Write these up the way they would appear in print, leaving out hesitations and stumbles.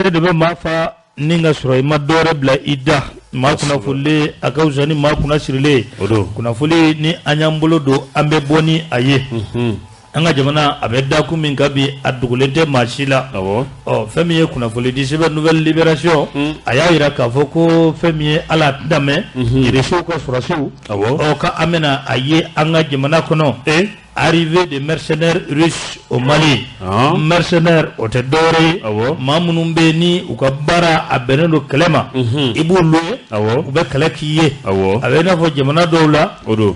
De bɛ maa fa ni ka sɔrɔ i ma dɔwɛrɛ bila i da. Maa kunnafonilen a ka fisa ni maa kunna sirilen. O don. Kunnafoni ni an y'an bolo don, an bɛ bɔ ni a ye. An ka jamana a bɛ dakun min kan bi, a dogolen tɛ maa si la. Ɔ, fɛn min ye kunnafoni di sɛbɛn Nouvelle Libération, a y'a jira k'a fɔ ko fɛn min ye ala tɛna mɛn, Irisiw ka sɔrɔdasiw, ɔ, ka an bɛna a ye an ka jamana kɔnɔ. Arrivée de mercenaires russes au Mali. Mercenaires, o tɛ dɔwɛrɛ ye, maa minnu bɛ yen ni u ka baara a bɛnnen don kɛlɛ ma. I b'u louer, u bɛ kɛlɛ k'i ye. A bɛ i n'a fɔ jamana dɔw la, O don.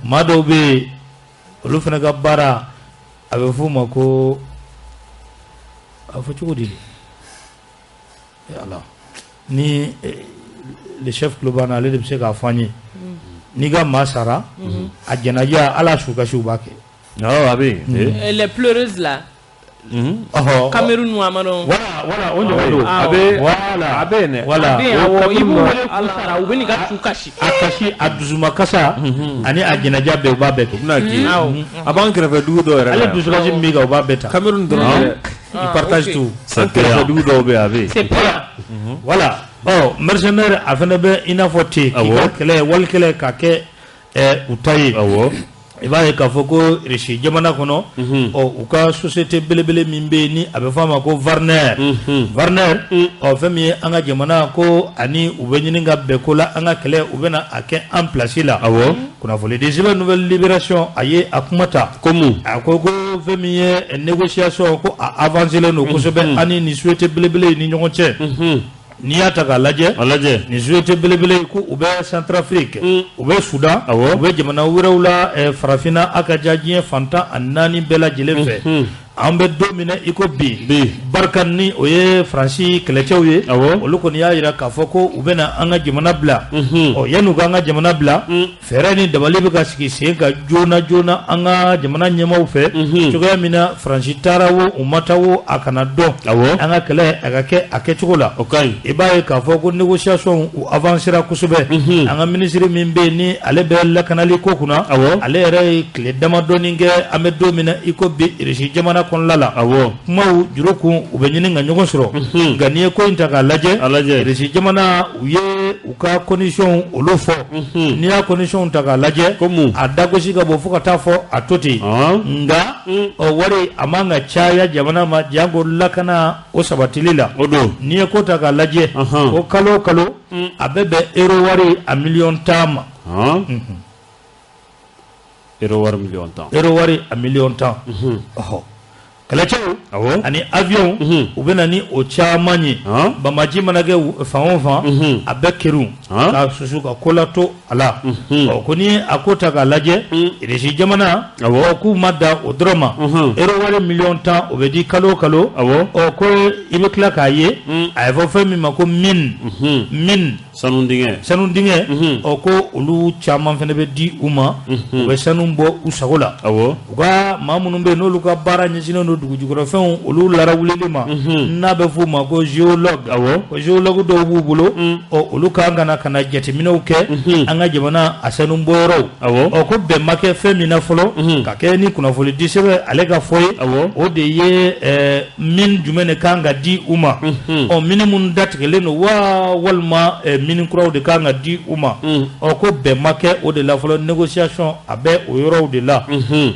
maa dɔw bɛ yen, olu fana ka baara a bɛ f'u ma ko, a fɔ cogo di, ala ni le chef tulo b'an na, ale de bɛ se k'a fɔ an ye. N'i ka maa sara, a jɛnajɛ, ala sukasi, u b'a kɛ. Awɔ, a bɛ yen. Les pleureuses là. Ɔhɔ. Cameroun wa ma dɔn. Voilà, o ɲɔgɔn don. A bɛ Voilà. A bɛ yen dɛ. Voilà. A bɛ yen, awɔ, i b'u wele k'u sara, u bɛ n'i ka su kasi. A kasi, a dusumakasa ani a jɛnajɛ bɛɛ, u b'a bɛɛ kɛ. U bɛna k'i ye. Awɔ. A b'an kɛrɛfɛ dugu dɔw yɛrɛ la Ale yan. dusukasi min b'i kan, u b'a bɛɛ ta. Cameroun dɔrɔn dɛ. Il partage tout. An kɛrɛfɛ dugu dɔw bɛ yen, a bɛ yen. C'est pire. Voilà. Ɔ, mercenaire, a fana bɛ i n'a fɔ ten k'i ka kɛlɛ, wali kɛlɛ ka kɛ u ta ye. I b'a ye k'a fɔ ko Russie jamana kɔnɔ, ɔ, u ka société belebele min bɛ yen ni a bɛ fɔ a ma ko Wagner. Wagner, ɔ, fɛn min ye an ka jamana ko ani u bɛ ɲini ka bɛn ko la, an ka kɛlɛ, u bɛna a kɛ an place la. Kunnafoni di sɛbɛn Nouvelle Libération, a ye a kuma ta. Ko mun? A ko ko fɛn min ye négociation ko a avancé len don kosɛbɛ ani nin société belebele in ni ɲɔgɔn cɛ. N'i y'a ta k'a lajɛ, A lajɛ. nin société belebele ko u bɛ Centrafrique, u bɛ Soudan, u bɛ jamana wɛrɛw la, farafinna, a ka ja diɲɛ fan 14 bɛɛ lajɛlen fɛ. An bɛ don min na i ko bi, Bi. Barkhane, ni o ye Faransi kɛlɛcɛw ye, olu kɔni y'a jira k'a fɔ ko u bɛna an ka jamana bila. Ɔ, yanni u k'an ka jamana bila, fɛɛrɛ ni dabali bɛ ka sigi sen kan joona joona an ka jamana ɲɛmaaw fɛ, cogoya min na Faransi taara wo, u ma taa wo, a kana dɔn. An ka kɛlɛ a ka kɛ a kɛcogo la. O ka ɲi. I b'a ye k'a fɔ ko négociation u avancera kosɛbɛ. An ka minisiri min bɛ yen ni ale bɛ lakanali ko kunna, ale yɛrɛ ye tile damadɔni kɛ, an bɛ don min na i ko bi, Irisi jamana kɔnɔna la. Kumaw juru kun, u bɛ ɲini ka ɲɔgɔn sɔrɔ. Nka n'i ye ko in ta k'a lajɛ, A lajɛ. Irisi jamana, u ye u ka condition olu fɔ. N'i y'a condition ta k'a lajɛ, Ko mun? a dagosi ka bon fo ka taa fɔ a to ten. Nka ɔ, wari a man ka caya jamana ma, janko lakana o sabatili la. O don. N'i ye ko ta k'a lajɛ, ko kalo o kalo a bɛ bɛn euro wari a miliyɔn 10 ma. Euro wari miliyɔn 10. Euro wari a miliyɔn 10. Ɔhɔ, kɛlɛcɛw ani avion, u bɛ na ni o caman ye. Bamaji mana kɛ fan o fan, a bɛɛ kerun ka susu ka ko lato a la. Ɔ, ko ni a ko ta k'a lajɛ, Irisi jamana, ɔ, k'u ma da o dɔrɔn ma. Euro wari miliyɔn 10, o bɛ di kalo o kalo. Ɔ, ko i bɛ tila k'a ye a ye fɔ fɛn min ma ko mine, mine. Sanu dingɛ. Sanu dingɛ. Ɔ, ko olu caman fana bɛ di u ma, u bɛ sanu bɔ u sago la. U ka maa minnu bɛ yen n'olu ka baara ɲɛsinnen don dugujukɔrɔfɛnw olu larawulili ma, n'a bɛ f'u ma ko géologue, ko géologue dɔw b'u bolo. Ɔ, olu kan ka na ka na jateminɛw kɛ an ka jamana a sanu bɔyɔrɔw. Ɔ, ko bɛn ma kɛ fɛn min na fɔlɔ, ka kɛ ni kunnafoni di sɛbɛn ale ka fɔ ye, o de ye mine jumɛn de kan ka di u ma. Ɔ, mine minnu datigɛlen don wa, walima mine kuraw de kan ka di u ma. Ɔ, ko bɛn ma kɛ o de la fɔlɔ, négociation a bɛ o yɔrɔw de la.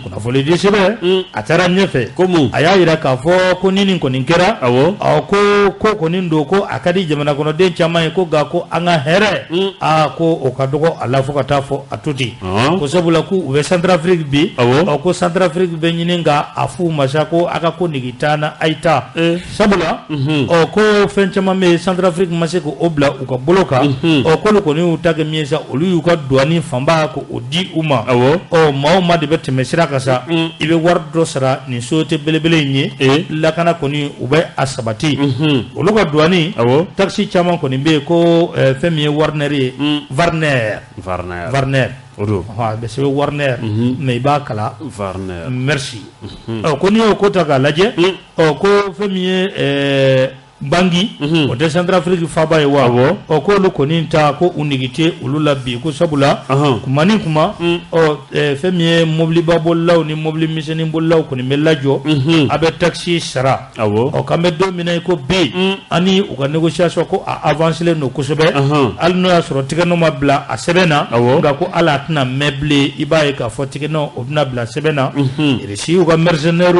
Kunnafoni di sɛbɛn a taara ɲɛfɛ. Ko mun? A y'a jira k'a fɔ ko ni nin kɔni kɛra, ɔ, ko ko kɔni don ko a ka di jamana kɔnɔden caman ye, ko nka ko an ka hɛrɛ, aa, ko o ka dɔgɔ a la fo ka taa fɔ a to ten. Ko sabula ko u bɛ Centrafrique bi. Ɔ, ko Centrafrique bɛ ɲini ka a f'u ma sa ko a ka ko nege t'an na, a ye taa, sabula ɔ, ko fɛn caman bɛ yen, Centrafrique ma se k'o bila u ka bolo kan. Ɔ, k'olu kɔni y'u ta kɛ min ye sa, olu y'u ka douane fanba k'o di u ma. Ɔ, maa o maa de bɛ tɛmɛ sira kan sa, i bɛ wari dɔ sara nin société belebele in ye. Lakana kɔni, u bɛ a sabati. Olu ka douane taxe caman kɔni bɛ yen ko fɛn min ye Warner ye, Warner. Warner. Warner. O don. A bɛ sɛbɛn Warner, mais i b'a kala. Warner. Merci. Ɔ, ko n'i y'o ko ta k'a lajɛ, ɔ, ko fɛn min ye Bangui o tɛ Centrafrique faaba ye wa ɔ k'olu kɔni ta ko u nege tɛ olu la bi ko sabula kuma ni kuma ɔ fɛn min ye mobiliba bolilaw ni mobili misɛnnin bolilaw kɔni bɛ lajɔ a bɛ taxe sara ɔ k'an bɛ don min na i ko bi ani u ka négociation ko a avancelen don kosɛbɛ hali n'o y'a sɔrɔ tigɛnɔ ma bila a sɛbɛn na nka ko hali a tɛna mɛn bilen i b'a ye k'a fɔ tigɛnɔ o bɛna bila sɛbɛn na Russie u ka mercenaires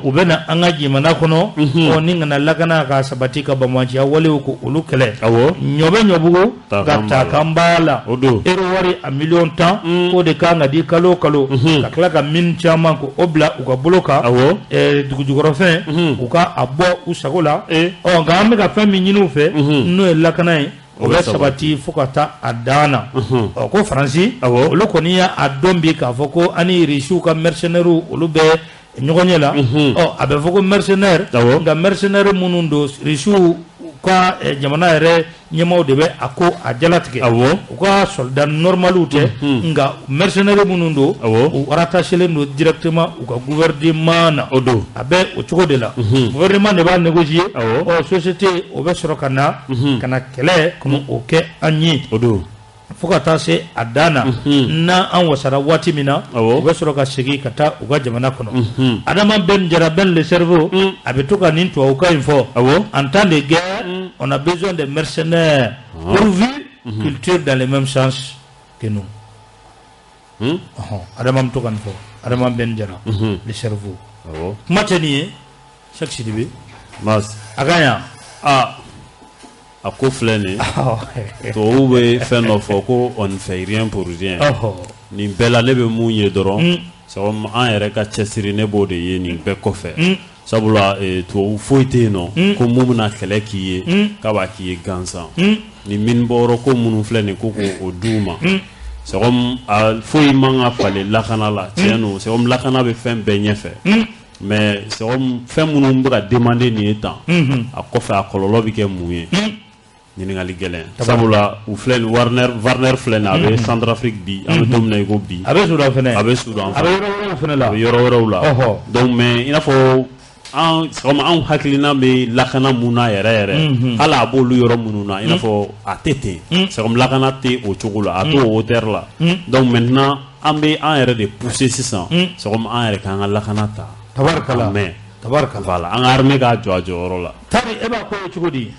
u bɛ na an ka jamana kɔnɔ ɔ ni kana lakana ka sabati ka banbaanciya walew ko olu kɛlɛ ɲɔ bɛ ɲɔbugu ka ta kan b'a la euro wari a 10 millions k'o de kan ka di kalo o kalo ka tila ka mine caman ko o bila u ka bolo kan dugujukɔrɔfɛn u ka a bɔ u sago la ɔ nka an bɛ ka fɛn min ɲini u fɛ n'o ye lakana ye o bɛ sabati fo ka taa a dan na ɔ ko Faransi olu kɔni y'a dɔn bi k'a fɔ ko ani Rusiw ka mercenaires olu bɛ ɲɔgɔn ɲɛ la ɔ a bɛ fɔ ko mercenaire nka mercenaire minnu don Rusiw ka jamana yɛrɛ ɲɛmaaw de bɛ a ko a jalatigɛ u ka soldat normaliw tɛ nka mercenaire minnu don u rattachelen don directement u ka gouvernement na o don a bɛ o cogo de la gouvernement de b'a négocier ɔ société o bɛ sɔrɔ ka na ka na kɛlɛ ka o kɛ an ye o don fo ka taa se a dan na n'an wasara waati min na u bɛ sɔrɔ ka segin ka taa u ka jamana kɔnɔ Adama Ben Jara Ben le cerveau a bɛ to ka nin tubabukan in fɔ en temps de guerre on a besoin de mercenaires pourvu qu'ils tirent dans le même sens que nous Adama bɛ to ka nin fɔ Adama Ben Jara le cerveau kuma tɛ nin ye Cheikh Sidibe a ka ɲi a ko filɛ nin ye tubabuw bɛ fɛn dɔ fɔ ko on ne fait rien pour rien nin bɛɛ la ne bɛ mun ye dɔrɔn c'est comme an yɛrɛ ka cɛsiri ne b'o de ye nin bɛɛ kɔfɛ sabula tubabu foyi tɛ yen nɔ ko mun bɛna kɛlɛ k'i ye k'a b'a k'i ye gansan nin mine bɔyɔrɔ ko minnu filɛ nin ko k'o d'u ma c'est comme foyi man ka falen lakana la tiɲɛ don c'est comme lakana bɛ fɛn bɛɛ ɲɛfɛ mais c'est comme fɛn minnu bɛ ka demander nin ye tan a kɔfɛ a kɔlɔlɔ bɛ kɛ mun ye ɲininkali gɛlɛn sabula u filɛ nin Wagner filɛ nin a bɛ Centrafrique bi an bɛ don min na i ko bi a bɛ Soudan fɛnɛ a bɛ Soudan a bɛ yɔrɔ wɛrɛw fɛnɛ la a bɛ yɔrɔ wɛrɛw la donc mais i n'a fɔ an c'est comme anw hakilina bɛ lakana mun na yɛrɛ yɛrɛ hali a b'olu yɔrɔ minnu na i n'a fɔ a tɛ ten c'est comme lakana tɛ o cogo la a t'o hauteur la donc maintenant an bɛ an yɛrɛ de pousser sisan c'est comme an yɛrɛ k'an ka lakana ta tabarikala mais tabarikala voilà an ka armée k'a jɔ a jɔyɔrɔ la Tari e b'a ko ye cogo di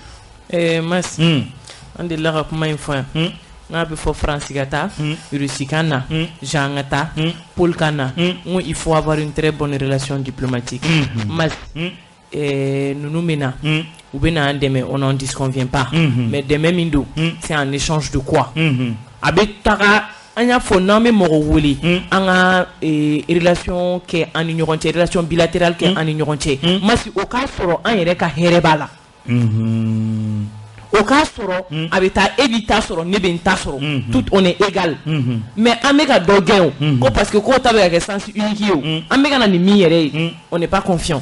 Mas an delila ka kuma in fɔ yan n'a bɛ fɔ Faransi ka taa Russie ka na Jean ka taa Paul ka na n ko il faut avoir une très bonne relation diplomatique Mas ninnu bɛ na u bɛ na an dɛmɛ on n'en disconvient pas mais dɛmɛ min don c'est en échange de quoi a bɛ taga an y'a fɔ n'an bɛ mɔgɔ wele an ka relation kɛ an ni ɲɔgɔn cɛ relation bilatérale kɛ an ni ɲɔgɔn cɛ Masi o k'a sɔrɔ an yɛrɛ ka hɛrɛ b'a la o k'a sɔrɔ a bɛ taa e b'i ta sɔrɔ ne bɛ n ta sɔrɔ tout on est égal mais an bɛ ka dɔ gɛn o ko parce que k'o ta bɛ ka kɛ sens unique ye o an bɛ ka na nin min yɛrɛ ye on n'est pas confiant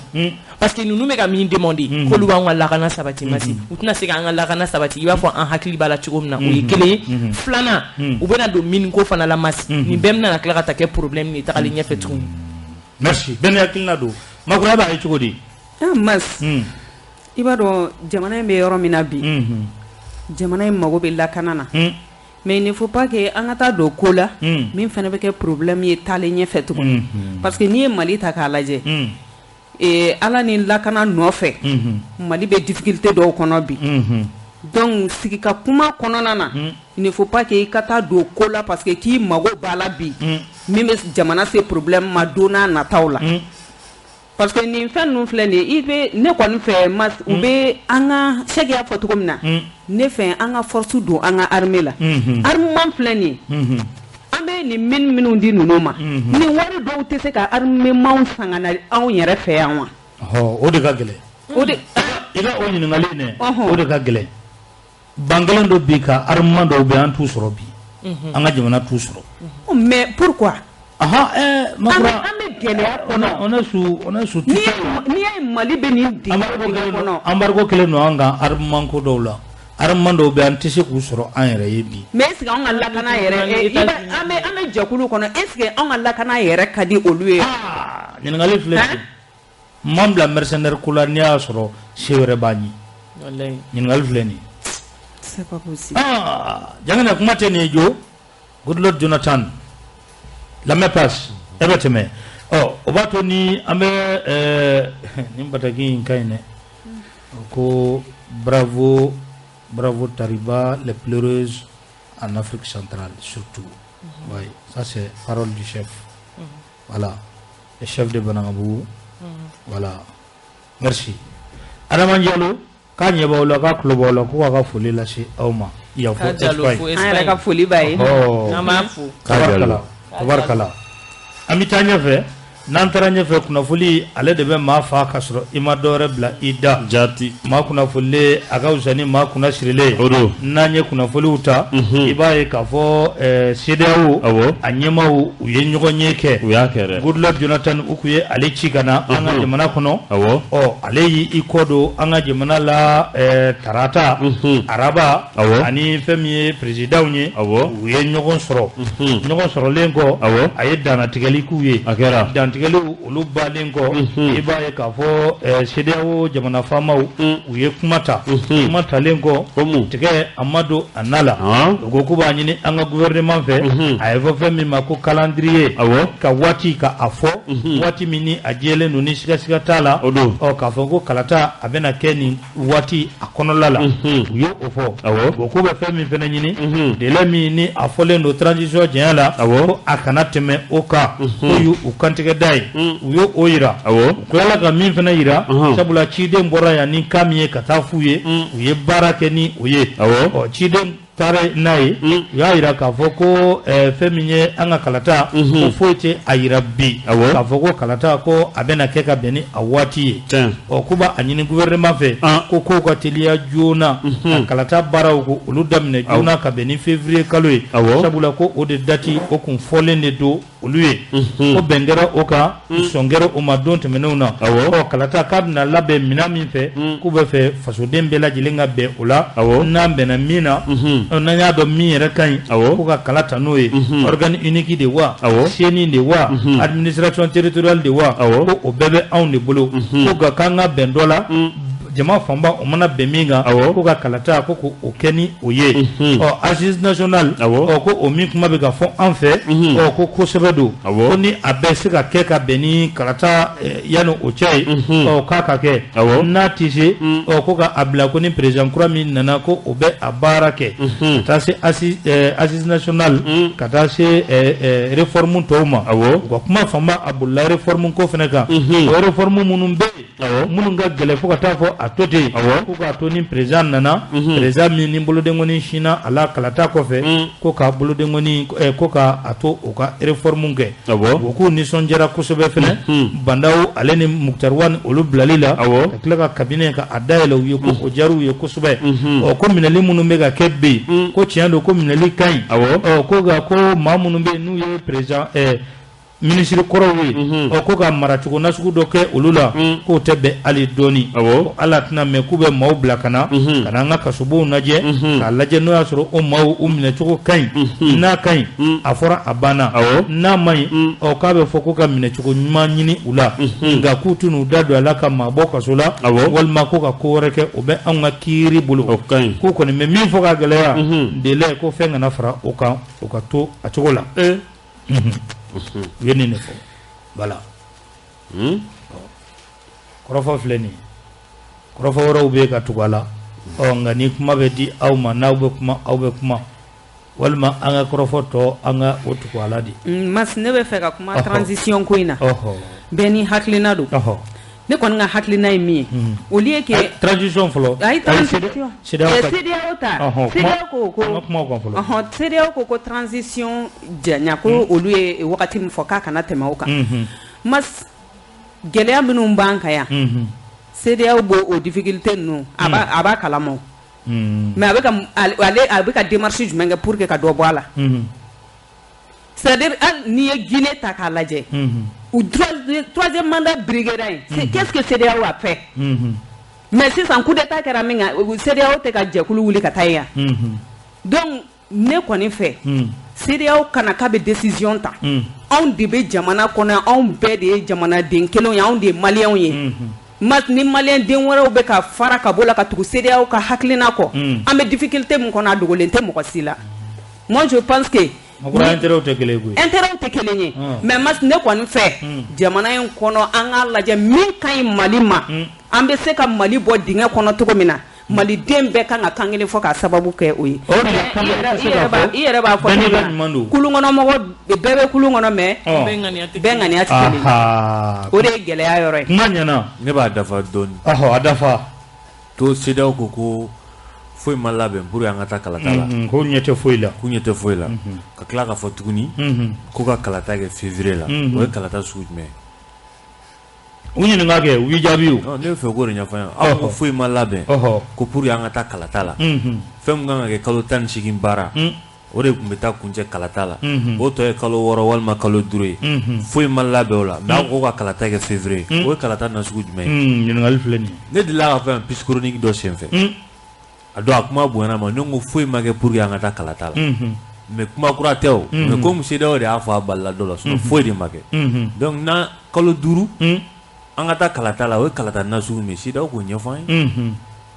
parce que ninnu bɛ ka min demander k'olu b'an ka lakana sabati Masi u tɛna se k'an ka lakana sabati i b'a fɔ an hakili b'a la cogo min na o ye kelen ye filanan u bɛna don mine ko fana la Masi nin bɛɛ bɛna tila ka taa kɛ problème ye tagalen ɲɛfɛ tuguni. Merci bɛɛ ni hakilina don Makura b'a ye cogo di. Ah Mas i b'a dɔn jamana in bɛ yɔrɔ min na bi jamana in mago bɛ lakana na mais il ne faut pas que an ka taa don ko la min fana bɛ kɛ problème ye taalen ɲɛfɛ tuguni parce que n'i ye Mali ta k'a lajɛ Ala ni lakana nɔfɛ Mali bɛ difficulté dɔw kɔnɔ bi donc sigi ka kuma kɔnɔna na il ne faut pas que i ka taa don ko la parce que k'i mago b'a la bi min bɛ jamana se problème ma don n'a nataw la parce que nin fɛn ninnu filɛ nin ye i bɛ ne kɔni fɛ Mas u bɛ an ka Sɛki y'a fɔ cogo min na ne fɛ an ka force don an ka armée la armement filɛ nin ye an bɛ nin mine minnu di ninnu ma nin wari dɔw tɛ se ka armement san ka na anw yɛrɛ fɛ yan wa. O de ka gɛlɛn. O de i ka o ɲininkali in dɛ o de ka gɛlɛn ban kelen dɔ bi ka armement dɔw bɛ an t'u sɔrɔ bi an ka jamana t'u sɔrɔ. Mais pourquoi. Makura an bɛ gɛlɛya kɔnɔ. On est sous n'i y'a ye Mali bɛ nin dingɛ kɔnɔ. Embargo kɛlen don an kan armement ko dɔw la armement dɔw bɛ an tɛ se k'u sɔrɔ an yɛrɛ ye bi. Mais est ce que anw ka lakana yɛrɛ an bɛ jɛkulu kɔnɔ est ce que anw ka lakana yɛrɛ ka di olu ye. Ɲininkali filɛ nin ye n m'an bila mercenaire ko la n'i y'a sɔrɔ se wɛrɛ b'an ye. Ɲininkali filɛ nin ye. C'est pas possible. Ah, Jangina kuma tɛ nin ye jo. Goodluck Jonathan. La main passe. E bɛ tɛmɛ. Ɔ, o b'a to ni an bɛ nin bataki in ka ɲi dɛ. Ko bravo, bravo Tariba, les pleureuses en Afrique centrale surtout. Oui, ça c'est parole du chef. Voilà, le chef de Banangabougou. Voilà, merci. Adama Diallo, k'a ɲɛ b'aw la, k'a tulo b'aw la, ko k'a ka foli lase aw ma. Yan fo Espagne. An yɛrɛ ka foli b'a ye. An b'a fo. Tabarikala, tabarikala. An bɛ taa ɲɛfɛ. N'an taara ɲɛfɛ, kunnafoli ale de bɛ maa fa ka sɔrɔ i ma dɔwɛrɛ bila i da. Jaati. Maa kunnafolilen a ka fisa ni maa kunna sirilen. O don. N'an ye kunnafoliw ta. I b'a ye k'a fɔ CEDEAO. Awɔ. A ɲɛmaaw u ye ɲɔgɔn ye kɛ. U y'a kɛ dɛ. Goodluck Jonathan u kun ye ale ci ka na an ka jamana kɔnɔ. Awɔ. Ɔ, ale y'i kɔ don an ka jamana la tarata. Araba. Awɔ. Ani fɛn min ye présidentw ye. Awɔ. U ye ɲɔgɔn sɔrɔ. Ɲɔgɔn sɔrɔlen kɔ. Awɔ. A ye dannatigɛli k'u ye. A kɛra. Dantigɛliw olu balen kɔ, i b'a ye k'a fɔ CEDEAO jamana faamaw u ye kuma ta. Kuma talen kɔ, tigɛ a ma don a na la. U ko k'u b'a ɲini an ka gouvernement fɛ. A ye fɔ fɛn min ma ko calendrier. Ka waati ka a fɔ waati min ni a jɛlen don ni sigasiga t'a la. Ɔ, k'a fɔ ko kalata a bɛna kɛ nin waati a kɔnɔla la. U ye o fɔ. Bon, k'u bɛ fɛn min fana ɲini, délai min ni a fɔlen don transition janya la, ko a kana tɛmɛ o kan. K'o y'u kantigɛ da ye. U y'o o yira. U tilala ka min fana yira, sabula ciden bɔra yan ni kan min ye ka taa f'u ye, u ye baara kɛ ni o ye. Ɔ, ciden taara n'a ye, u y'a yira k'a fɔ ko fɛn min ye an ka kalata, ko foyi tɛ a yira bi k'a fɔ ko kalata ko a bɛna kɛ ka bɛn ni a waati ye. Ɔ, k'u b'a ɲini gouvernement fɛ ko kow ka teliya joona, ka kalata baaraw ko olu daminɛ joona ka bɛn ni février kalo ye. Sabula ko o de date o kun fɔlen de don olu ye. Ko bɛn kɛra o kan, sɔn kɛra o ma don tɛmɛnenw na. Ɔ, kalata k'a bɛna labɛn minɛn min fɛ, k'u bɛ fɛ fasoden bɛɛ lajɛlen ka bɛn o la. N'an bɛnna min na, n'an y'a dɔn min yɛrɛ ka ɲi, ko ka kala ta n'o ye. Organe unique de wa, CENI de wa, administration territoriale de wa, ko o bɛɛ bɛ anw de bolo. Ko nka k'an ka bɛn dɔ la, jama fanba o mana bɛn min kan, ko ka kalata ko k'o kɛ ni o ye. Ɔ, assise nationale, ɔ, ko o min kuma bɛ ka fɔ an fɛ, ɔ, ko kosɛbɛ don, ko ni a bɛ se ka kɛ ka bɛn ni kalata yanni o cɛ ye, ɔ, k'a ka kɛ. N'a tɛ se, ɔ, ko ka a bila ko ni président kura min nana ko o bɛ a baara kɛ, ka taa se assise nationale, ka taa se réforme tɔw ma. U ka kuma fanba a bolila réforme ko fana kan. O réforme minnu bɛ yen, minnu ka gɛlɛn fo ka taa fɔ a to ten, ko k'a to ni président nana, président min ni bolodenkɔni sinna a la kalata kɔfɛ, ko ka bolodenkɔni, ko ka a to o ka réforme kɛ. O k'u nisɔndiyara kosɛbɛ fɛnɛ. Bandaw ale ni Moctar Ouane olu bilali la, ka tila ka cabinet ka a dayɛlɛ u ye, ko o diyara u ye kosɛbɛ. Ɔ, ko minɛli minnu bɛ ka kɛ bi, ko tiɲɛ don ko minɛli ka ɲi. Ɔ, ko nka ko maa minnu bɛ yen n'u ye président minisiri kɔrɔw ye, ɔ, ko ka maracogo nasugu dɔ kɛ olu la, k'o tɛ bɛn hali dɔɔni. Ko ala tɛna mɛn k'u bɛ maaw bila ka na ka na an ka kasobow lajɛ, k'a lajɛ n'o y'a sɔrɔ o maaw u minɛcogo ka ɲi. N'a ka ɲi, a fɔra a banna. N'a ma ɲi, ɔ, k'a bɛ fɔ ko ka minɛcogo ɲuman ɲini u la. Nka k'u tɛn'u da don a la ka maa bɔ kaso la, walima ko ka ko wɛrɛ kɛ, o bɛ anw ka kiiri bolo. K'u kɔni bɛ min fɔ ka gɛlɛya délai, ko fɛn kana fara o kan, o ka to a cogo la. U ye nin de fɔ. Voilà, kɔrɔfɔ filɛ nin ye, kɔrɔfɔ wɛrɛw bɛ yen ka tugu a la. Ɔ, nka ni kuma bɛ di aw ma, n'aw bɛ kuma, aw bɛ kuma, walima an ka kɔrɔfɔ tɔ an ka o tugu a la de. Mas, ne bɛ fɛ ka kuma transition ko in na. Bɛɛ ni hakilina don. Ne kɔni ka hakilina ye min ye, au lieu que transition fɔlɔ. Ayi, transition CEDEAO ta, CEDEAO ko an ka kuma o kan fɔlɔ. CEDEAO ko transition janya, ko olu ye wagati min fɔ k'a kana tɛmɛ o kan. Mas, gɛlɛya minnu b'an kan yan, CEDEAO b'o o difficulté ninnu a b'a kalama. Mais a bɛ ka ale a bɛ ka démarche jumɛn kɛ pour que ka dɔ bɔ a la? C'est-à-dire, hali n'i ye Guinée ta k'a lajɛ, ou troisième mandat briguera yen, qu'est-ce que CEDEAO a fait? Mais sisan coup d'état kɛra min kan, CEDEAO tɛ ka jɛkulu wuli ka taa yen. Donc ne kɔni fɛ, CEDEAO kana k'a bɛ décision ta. Anw de bɛ jamana kɔnɔ, anw bɛɛ de ye jamanaden kelenw ye, anw de ye maliyɛnw ye. Ni malien den wɛrɛw bɛ ka fara ka bɔ la ka tugu CEDEAO ka hakilina kɔ, an bɛ difficulté min kɔnɔ, a dogolen tɛ mɔgɔ si la. Moi, je pense que intérêt tɛ kelen ye koyi. Intérêt tɛ kelen ye, mais mas ne kɔni fɛ, jamana in kɔnɔ, an k'a lajɛ min ka ɲi Mali ma, an bɛ se ka Mali bɔ dingɛ kɔnɔ cogo min na. Maliden bɛɛ kan ka kan kelen fɔ k'a sababu kɛ o ye. I yɛrɛ b'a fɔ, kulun kɔnɔ mɔgɔ bɛɛ bɛ kulun kɔnɔ, mais bɛɛ ŋaniya tɛ kelen ye. O de ye gɛlɛya yɔrɔ ye. Kuma ɲɛna. Ne b'a dafa dɔɔni. Ɔhɔ, a dafa. To CEDEAO ko foyi ma labɛn pour an ka taa kalata la. Ko ɲɛ tɛ foyi la. K'u ɲɛ tɛ foyi la. Ka tila k'a fɔ tuguni ko ka kalata kɛ février la. O ye kalata sugu jumɛn ye? U ɲininka kɛ, u b'i jaabi o. Ne bɛ fɛ k'o de ɲɛfɔ an ye. Aw ko foyi ma labɛn ko pour an ka taa kalata la. Fɛn min kan ka kɛ kalo 18 baara, o de tun bɛ taa kuncɛ kalata la. O tɔ ye kalo 6 walima kalo 5 ye. Foyi ma labɛn o la, mais aw ko ka kalata kɛ février. O ye kalata nasugu jumɛn ye? Ɲininkali filɛ nin ye. Ne delila ka fɛn piste chronique dɔ senfɛ. A don a kuma bonyana ma, ne ko foyi ma kɛ pour que an ka taa kalata la. Mais kuma kura tɛ o. Mais comme CEDEAO de y'a fɔ a balila dɔ la, sinon foyi de ma kɛ. Donc n'an kalo 5 an ka taa kalata la, o ye kalata nasugu min ye, CEDEAO k'o ɲɛfɔ an ye.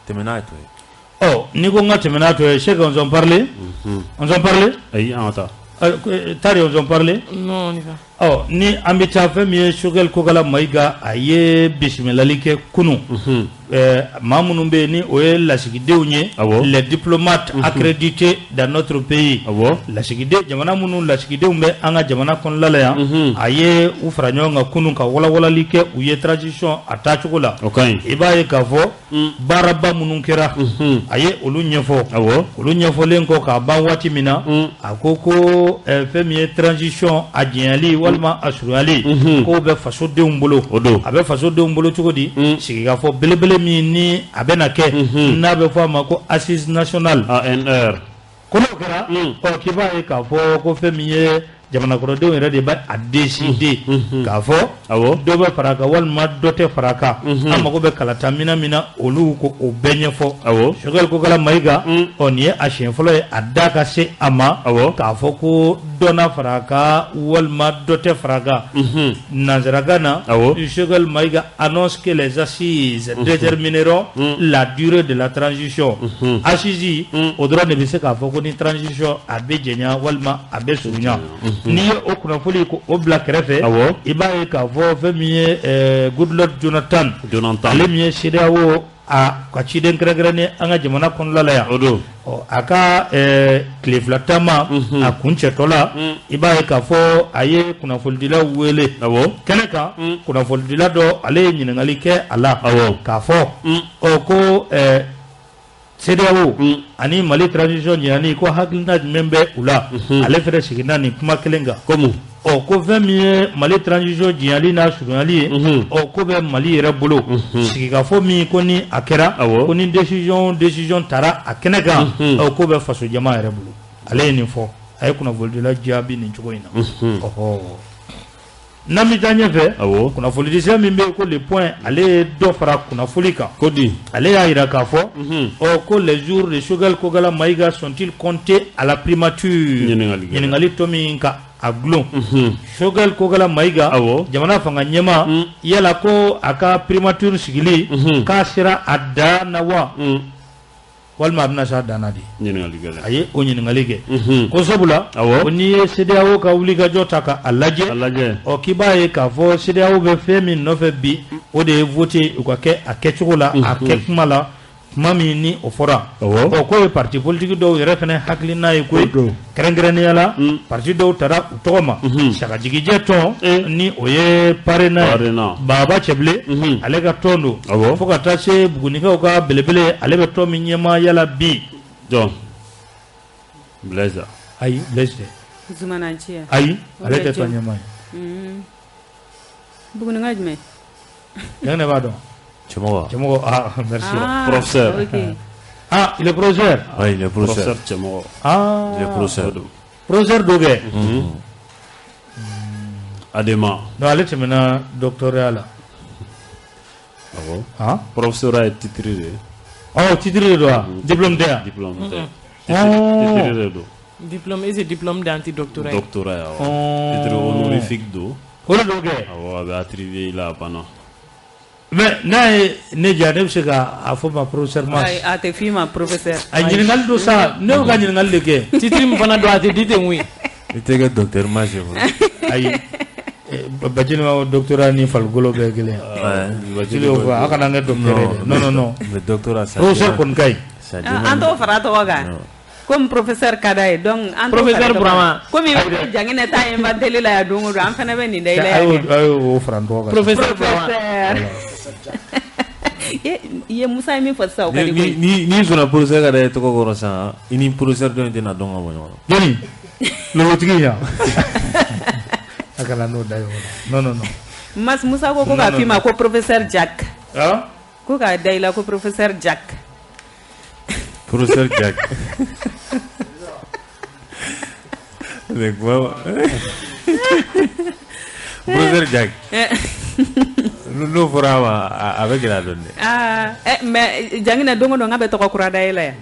Tɛmɛ n'a tɔ ye. Ɔ, n'i ko n ka tɛmɛ n'a tɔ ye, Cheikh, on s'en parler? On s'en parler? Ayi, an ka taa. Tari, on s'en parler? Non, on y va. Ɔ, ni an bɛ taa, fɛn min ye Choguel Kokala Mayiga, a ye bisimilali kɛ kunun. Maa minnu bɛ yen ni o ye lasigidenw ye, les diplomates accrédités dans notre pays, lasigiden jamana minnu lasigidenw bɛ an ka jamana kɔnɔna la yan, a ye u fara ɲɔgɔn kan kunun ka walawalali kɛ u ye transition a taacogo la. I b'a ye k'a fɔ baaraba minnu kɛra, a ye olu ɲɛfɔ. Olu ɲɛfɔlen kɔ k'a ban waati min na, a ko ko fɛn min ye transition a jɛnyali walima a surunyali, k'o bɛ fasodenw bolo. A bɛ fasodenw bolo cogo di? Sigikafɔ belebele min ni a bɛna kɛ, n'a bɛ fɔ a ma ko assise nationale, ANR, ko n'o kɛra, ɔ, k'i b'a ye k'a fɔ ko fɛn min ye jamana kɔnɔdenw yɛrɛ de bɛ a décider k'a fɔ dɔ bɛ fara a kan walima dɔ tɛ fara a kan. An mago bɛ kalata mina min na, olu ko o bɛɛ ɲɛfɔ. Choguel Kokala Mayiga, ɔ, nin ye a siɲɛ fɔlɔ ye a da ka se a ma k'a fɔ ko dɔ na fara a kan walima dɔ tɛ fara a kan. Nanzarakan na, Choguel Mayiga annonce que les assises détermineront la durée de la transition. Assise o dɔrɔn de bɛ se k'a fɔ ko ni transition a bɛ jɛnya walima a bɛ surunya. N'i ye o kunnafoni ko o bila kɛrɛfɛ, i b'a ye k'a fɔ fɛn min ye Goodluck Jonathan, ale min ye CEDEAO a ka ciden kɛrɛnkɛrɛnnen an ka jamana kɔnɔna la yan, ɔ, a ka tile 2 taama a kuncɛtɔ la, i b'a ye k'a fɔ a ye kunnafonidilaw wele kɛnɛ kan. Kunnafonidila dɔ, ale ye ɲininkali kɛ a la k'a fɔ, ɔ, ko CEDEAO ani Mali transition ɲinani, ko hakilina jumɛn bɛ u la? Ale fɛnɛ seginna nin kuma kelen kan. Komi ɔ, ko fɛn min ye Mali transition jɛnyali n'a surunyali ye, ɔ, ko bɛ Mali yɛrɛ bolo. Sigikafɔ min ko ni a kɛra, ko ni décision tara a kɛnɛ kan, ɔ, ko bɛ faso jama yɛrɛ bolo. Ale ye nin fɔ, a ye kunnafonidila jaabi nin cogo in na. Ɔhɔ, n'an bɛ taa ɲɛfɛ, kunnafonidisɛ min bɛ yen ko Le Point, ale ye dɔ fara kunnafoni kan. Ko di? Ale y'a jira k'a fɔ, ɔ, ko les jours de Choguel Kokala Mayiga sont-ils comptés à la primature? Ɲininkali tɔ min ka a gulon Choguel Kokala Mayiga, jamana fanga ɲɛmaa, yala ko a ka primature sigili k'a sera a dan na wa, walima a bɛna s'a dan na de? A ye o ɲininkali kɛ ko sabula ko n'i ye CEDEAO ka wulikajɔ ta k'a lajɛ, ɔ, k'i b'a ye k'a fɔ CEDEAO bɛ fɛn min nɔfɛ bi, o de ye vote u ka kɛ a kɛcogo la, a kɛ kuma la, kuma min ni o fɔra. Ɔ, k'o ye parti politique dɔw yɛrɛ fana hakilina ye koyi. Kɛrɛnkɛrɛnnenya la, parti dɔw tara u tɔgɔ ma, Sagajigijɛ tɔn ni o ye PARENA ye, Baba Cɛbilen ale ka tɔn don, fo ka taa se Bugunikaw ka belebele, ale bɛ tɔn min ɲɛmaaya la bi. Jɔn? Blaise? Ayi, Blaise tɛ. Ayi, ale tɛ tɔn ɲɛmaa ye. Bugunika jumɛn? Ne b'a dɔn. Cɛmɔgɔ. Cɛmɔgɔ, ah, merci. Ah, professeur. Ok. Ah, il est professeur. Oui, il est professeur. Professeur Cɛmɔgɔ. Ah. Il est professeur. Professeur do kɛ. Adema. Non, ale tɛmɛna doctorat la. Awɔ. Ah? Professeur ye titre de ye. Oh, titre de don wa? Diplôme tɛ yan? Diplôme tɛ. Oh. Titre de don. Diplôme, et c'est diplôme d'antidoctorat. Doctorat, awɔ. Oh. Titre honorifique don. O de don kɛ. Awɔ, a bɛ attribué i la a banna. Mais n'a ye ne diya, ne bɛ se k'a fɔ ma professeur Mas. Ayi, a tɛ f'i ma professeur. A ɲininkali don sa, ne bɛ ka ɲininkali de kɛ. Titre min fana don, a tɛ di ten koyi. I tɛ kɛ docteur Mas ye fɔlɔ. Ayi. Bacili ma doctorat ni farikolo bɛɛ kelen. Bacili y'o fɔ, a kana n kɛ docteur ye dɛ. Non non non. Mais doctorat ça. Professeur kɔni ka ɲi. An t'o fara tɔgɔ kan. Comme professeur ka d'a ye, donc an professeur Burama. Comme i bɛ Janginɛ ta inventé la yan don o don, an fana bɛ nin da i la yan. A y'o fara n tɔgɔ kan. Professeur Burama. I ye Musa ye min fɔ sisan, o ka di koyi. N'i sɔnna professeur ka da i tɔgɔ kɔrɔ sisan, i ni professeur dɔ in tɛna dɔn ka bɔ ɲɔgɔn na. Jɔnni? Logotigi yan. A kana n'o da ɲɔgɔn na. Non non non. Mas Musa ko k'a f'i ma ko professeur Jack. Ah? Ko k'a da i la ko professeur Jack. Professeur Jack. Mais quoi? Professeur Jack. N'o fɔra a ma, a bɛ gɛlɛya dɔɔni dɛ. Aa, mais Janginɛ, don o don n ka bɛ tɔgɔ kura da e la yan.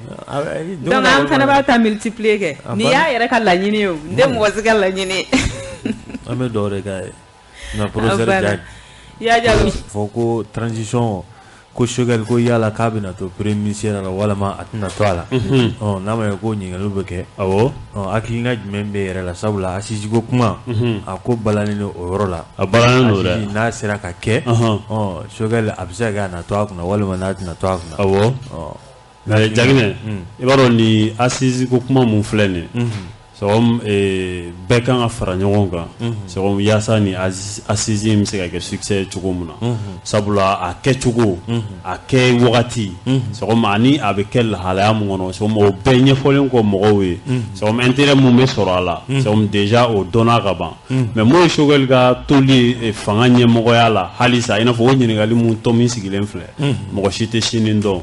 Donc an fana b'a ta multiplier kɛ. Nin y'a yɛrɛ ka laɲini ye o, n tɛ mɔgɔ si ka laɲini ye. An bɛ dugawu de k'a ye. Nka professeur Jack. I y'a jaabi. Fɔ ko transition ko Choguel ko yala k'a bɛna to premier ministre la walima a tɛna to a la. Ɔ n'a ma ye ko ɲininkaliw bɛ kɛ. Awɔ. Ɔ hakilina jumɛn bɛ yɛrɛ la, sabula assise ko kuma. A ko balannen don o yɔrɔ la. A balannen don dɛ. N'a sera ka kɛ. Ɔ Choguel a bɛ se ka kɛ a na to a kunna walima n'a tɛna to a kunna. Awɔ. Ɔ mais Janginɛ, i b'a dɔn nin assise ko kuma mun filɛ nin ye. C'est bɛɛ kan ka fara ɲɔgɔn kan, c'est comme yaasa ni assise in bɛ se ka kɛ succès cogo min na, sabula a kɛcogo, a kɛ wagati, c'est comme ani a bɛ kɛ lahalaya mun kɔnɔ, c'est comme o bɛɛ ɲɛfɔlen kɔ mɔgɔw ye, c'est comme intérêt mun bɛ sɔrɔ a la, c'est comme déjà o dɔnna ka ban. Mais mun ye Choguel ka toli fanga ɲɛmɔgɔya la halisa, i n'a fɔ o ɲininkali mun tɔ min sigilen filɛ, mɔgɔ si tɛ sini dɔn.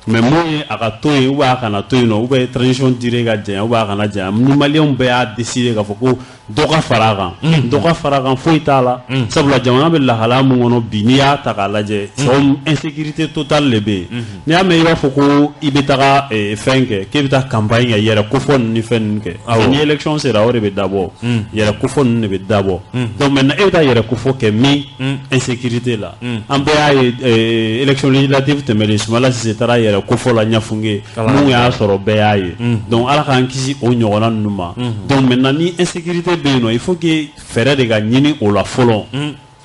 Mais mun ye a ka to yen ou bien a kana to yen nɔ, ou bien transition durée ka janya ou bien a kana janya, ni maliyɛnw bɛɛ y'a décider k'a fɔ ko dɔ ka fara a kan, dɔ ka fara a kan, foyi t'a la. Sabula jamana bɛ lahalaya mun kɔnɔ bi, n'i y'a ta k'a lajɛ, c'est comme insécurité totale de bɛ yen. N'i y'a mɛn i b'a fɔ ko i bɛ taga fɛn kɛ, k'e bɛ taa campagne kɛ, yɛrɛ kofɔ ninnu ni fɛn ninnu kɛ. Ni élection sera, o de bɛ dabɔ, yɛrɛ kofɔ ninnu de bɛ dabɔ. Donc maintenant e bɛ taa yɛrɛ kofɔ kɛ min insécurité la, an bɛɛ y'a ye élection législative tɛmɛnen, Sumala Sise taara yɛrɛ kofɔ la Ɲafunge, mun y'a sɔrɔ bɛɛ y'a ye. Donc Ala k'an kisi o ɲɔgɔnna ninnu ma. Donc maintenant ni insécurité bɛ yen nɔ, il faut que fɛɛrɛ de ka ɲini o la fɔlɔ.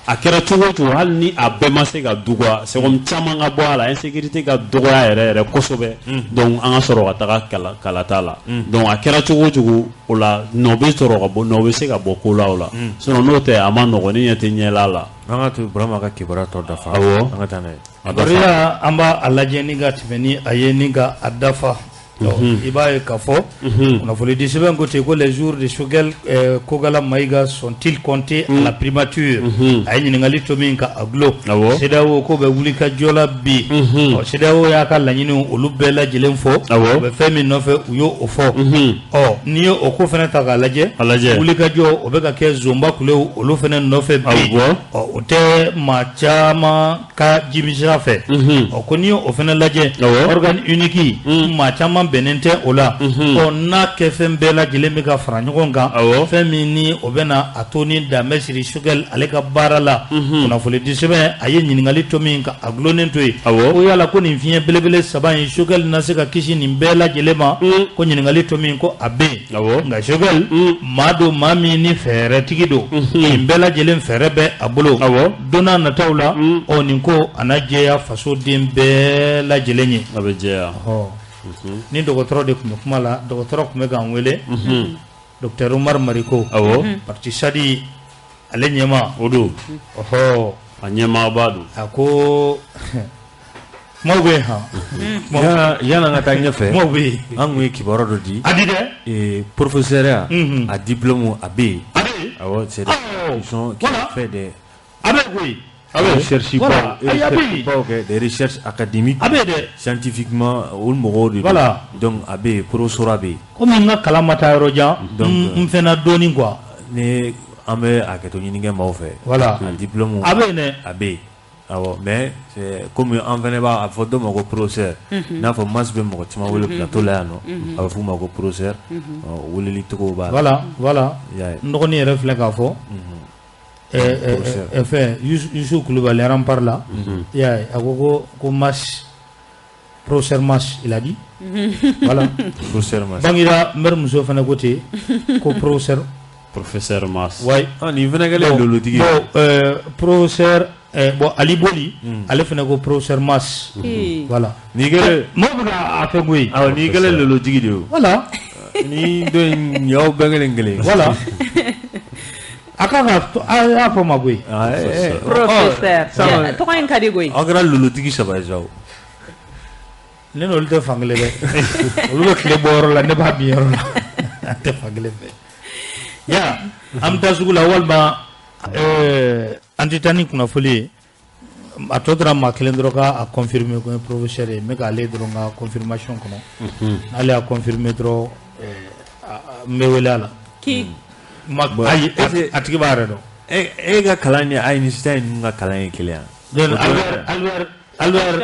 A kɛra cogo o cogo, hali ni a bɛɛ ma se ka dɔgɔya, c'est comme caman ka bɔ a la, insécurité ka dɔgɔya yɛrɛ yɛrɛ kosɛbɛ. Donc an ka sɔrɔ ka taga kalata la. Donc a kɛra cogo o cogo, o la nɔ bɛ sɔrɔ ka bɔ, nɔ bɛ se ka bɔ ko la o la. Sinon n'o tɛ, a ma nɔgɔn, ni ɲɛ tɛ ɲɛla la. An ka to Burama ka kibaruya tɔ dafa. Awɔ. An ka taa n'a ye. Kibaruya an b'a lajɛ ni ka tɛmɛ ni a ye ni ka a dafa. I b'a ye k'a fɔ kunnafoni di sɛbɛn ko ten ko les jours de Choguel Kokalla Maïga sont-ils comptés à la primature? A ye ɲininkali to min ka a gulo. CEDEAO ko bɛ wuli ka jɔ la bi. Ɔ CEDEAO y'a ka laɲiniw olu bɛɛ lajɛlen fɔ. U bɛ fɛn min nɔfɛ, u y'o fɔ. Ɔ n'i ye o ko fana ta k'a lajɛ, wuli ka jɔ o bɛ ka kɛ Zonba kulew olu fana nɔfɛ bi. Ɔ o tɛ maa caman ka jimisira fɛ. Ɔ ko n'i ye o fana lajɛ, organe unique, maa caman bɛnnen tɛ o la. Ɔ n'a kɛ fɛn bɛɛ lajɛlen bɛ ka fara ɲɔgɔn kan, fɛn min ni o bɛ na a to ni danbɛ siri Choguel ale ka baara la. Kunnafoni di sɛbɛn a ye ɲininkali to min ka a gulonnen to yen, ko yala ko nin fiɲɛ belebele saba in, Choguel na se ka kisi nin bɛɛ lajɛlen ma? Ko ɲininkali to min ko a bɛ yen. Nka Choguel maa don, maa min ni fɛɛrɛtigi don, nin bɛɛ lajɛlen fɛɛrɛ bɛ a bolo. Don n'a nataw la, ɔ nin ko a na jɛya fasoden bɛɛ lajɛlen ye. A bɛ jɛya. Ni dɔgɔtɔrɔ de tun bɛ kuma la, dɔgɔtɔrɔ tun bɛ k'an wele, docteur Umar Mariko. Awɔ. Parti Sadi ale ɲɛmaa. O don. Ɔhɔ. A ɲɛmaaba don. A ko kumaw bɛ yen han. Yan'an ka taa ɲɛfɛ, kumaw bɛ yen. An kun ye kibaruya dɔ di. A di dɛ. Professeur ya, a diplôme a bɛ yen. A bɛ yen. Awɔ, c'est des ils ont qui ont fait des. A bɛ yen koyi. Recherche des recherches académiques, scientifiquement olu mɔgɔw de don. Donc a bɛ yen, professorat bɛ yen. Komi n ka kalan ma taa yɔrɔ jan, n fɛnna dɔɔnin quoi. Ni an bɛ hakɛto ɲini kɛ maaw fɛ. Voilà. A diplôme a bɛ yen dɛ. A bɛ yen. Awɔ, mais c'est komi an fɛnɛ b'a fɔ dɔ ma ko professeur. N'a fɔ Mas bɛ mɔgɔ caman wele plateau la yan nɔ, a bɛ f'u ma ko professeur. Weleli cogo b'a la. Voilà, voilà. N dɔgɔnin yɛrɛ filɛ k'a fɔ. Fɛn Yusu Kulubali Rempart la, i y'a ye, a ko Mas, professeur Mas, il a dit. Voilà. Professeur Mas. Bangira maire muso fana ko ten ko professeur. Professeur Mas. Ouais. Ah, nin fana kɛlen lolotigi ye. Bon, professeur bon Ali Boli, ale fana ko professeur Mas. Voilà. Nin kɛlen. Mɔgɔ bɛ ka a fɛn koyi. Awɔ, nin kɛlen lolotigi de ye o. Voilà. Ni dɔ in y'aw bɛɛ kelen kelen. Voilà. A kan ka a y'a fɔ ma koyi. Professeur. Tɔgɔ in ka di koyi. Aw kɛra lolotigi saba ye sa o. Ne n'olu tɛ fan kelen dɛ. Olu bɛ tile bɔ yɔrɔ la, ne b'a bin yɔrɔ la. An tɛ fan kelen fɛ. Ya, an bɛ taa sugu la walima an tɛ taa ni kunnafoli ye. A tɔ tora maa kelen dɔrɔn ka a confirmer ko n ye professeur ye. N bɛ k'ale dɔrɔn ka confirmation kɔnɔ. N'ale y'a confirmer dɔrɔn n bɛ wele a la. Qui? Ayi, a tigi b'a yɛrɛ dɔn. E ka kalan ni Einstein ninnu ka kalan ye kelen ye. Albert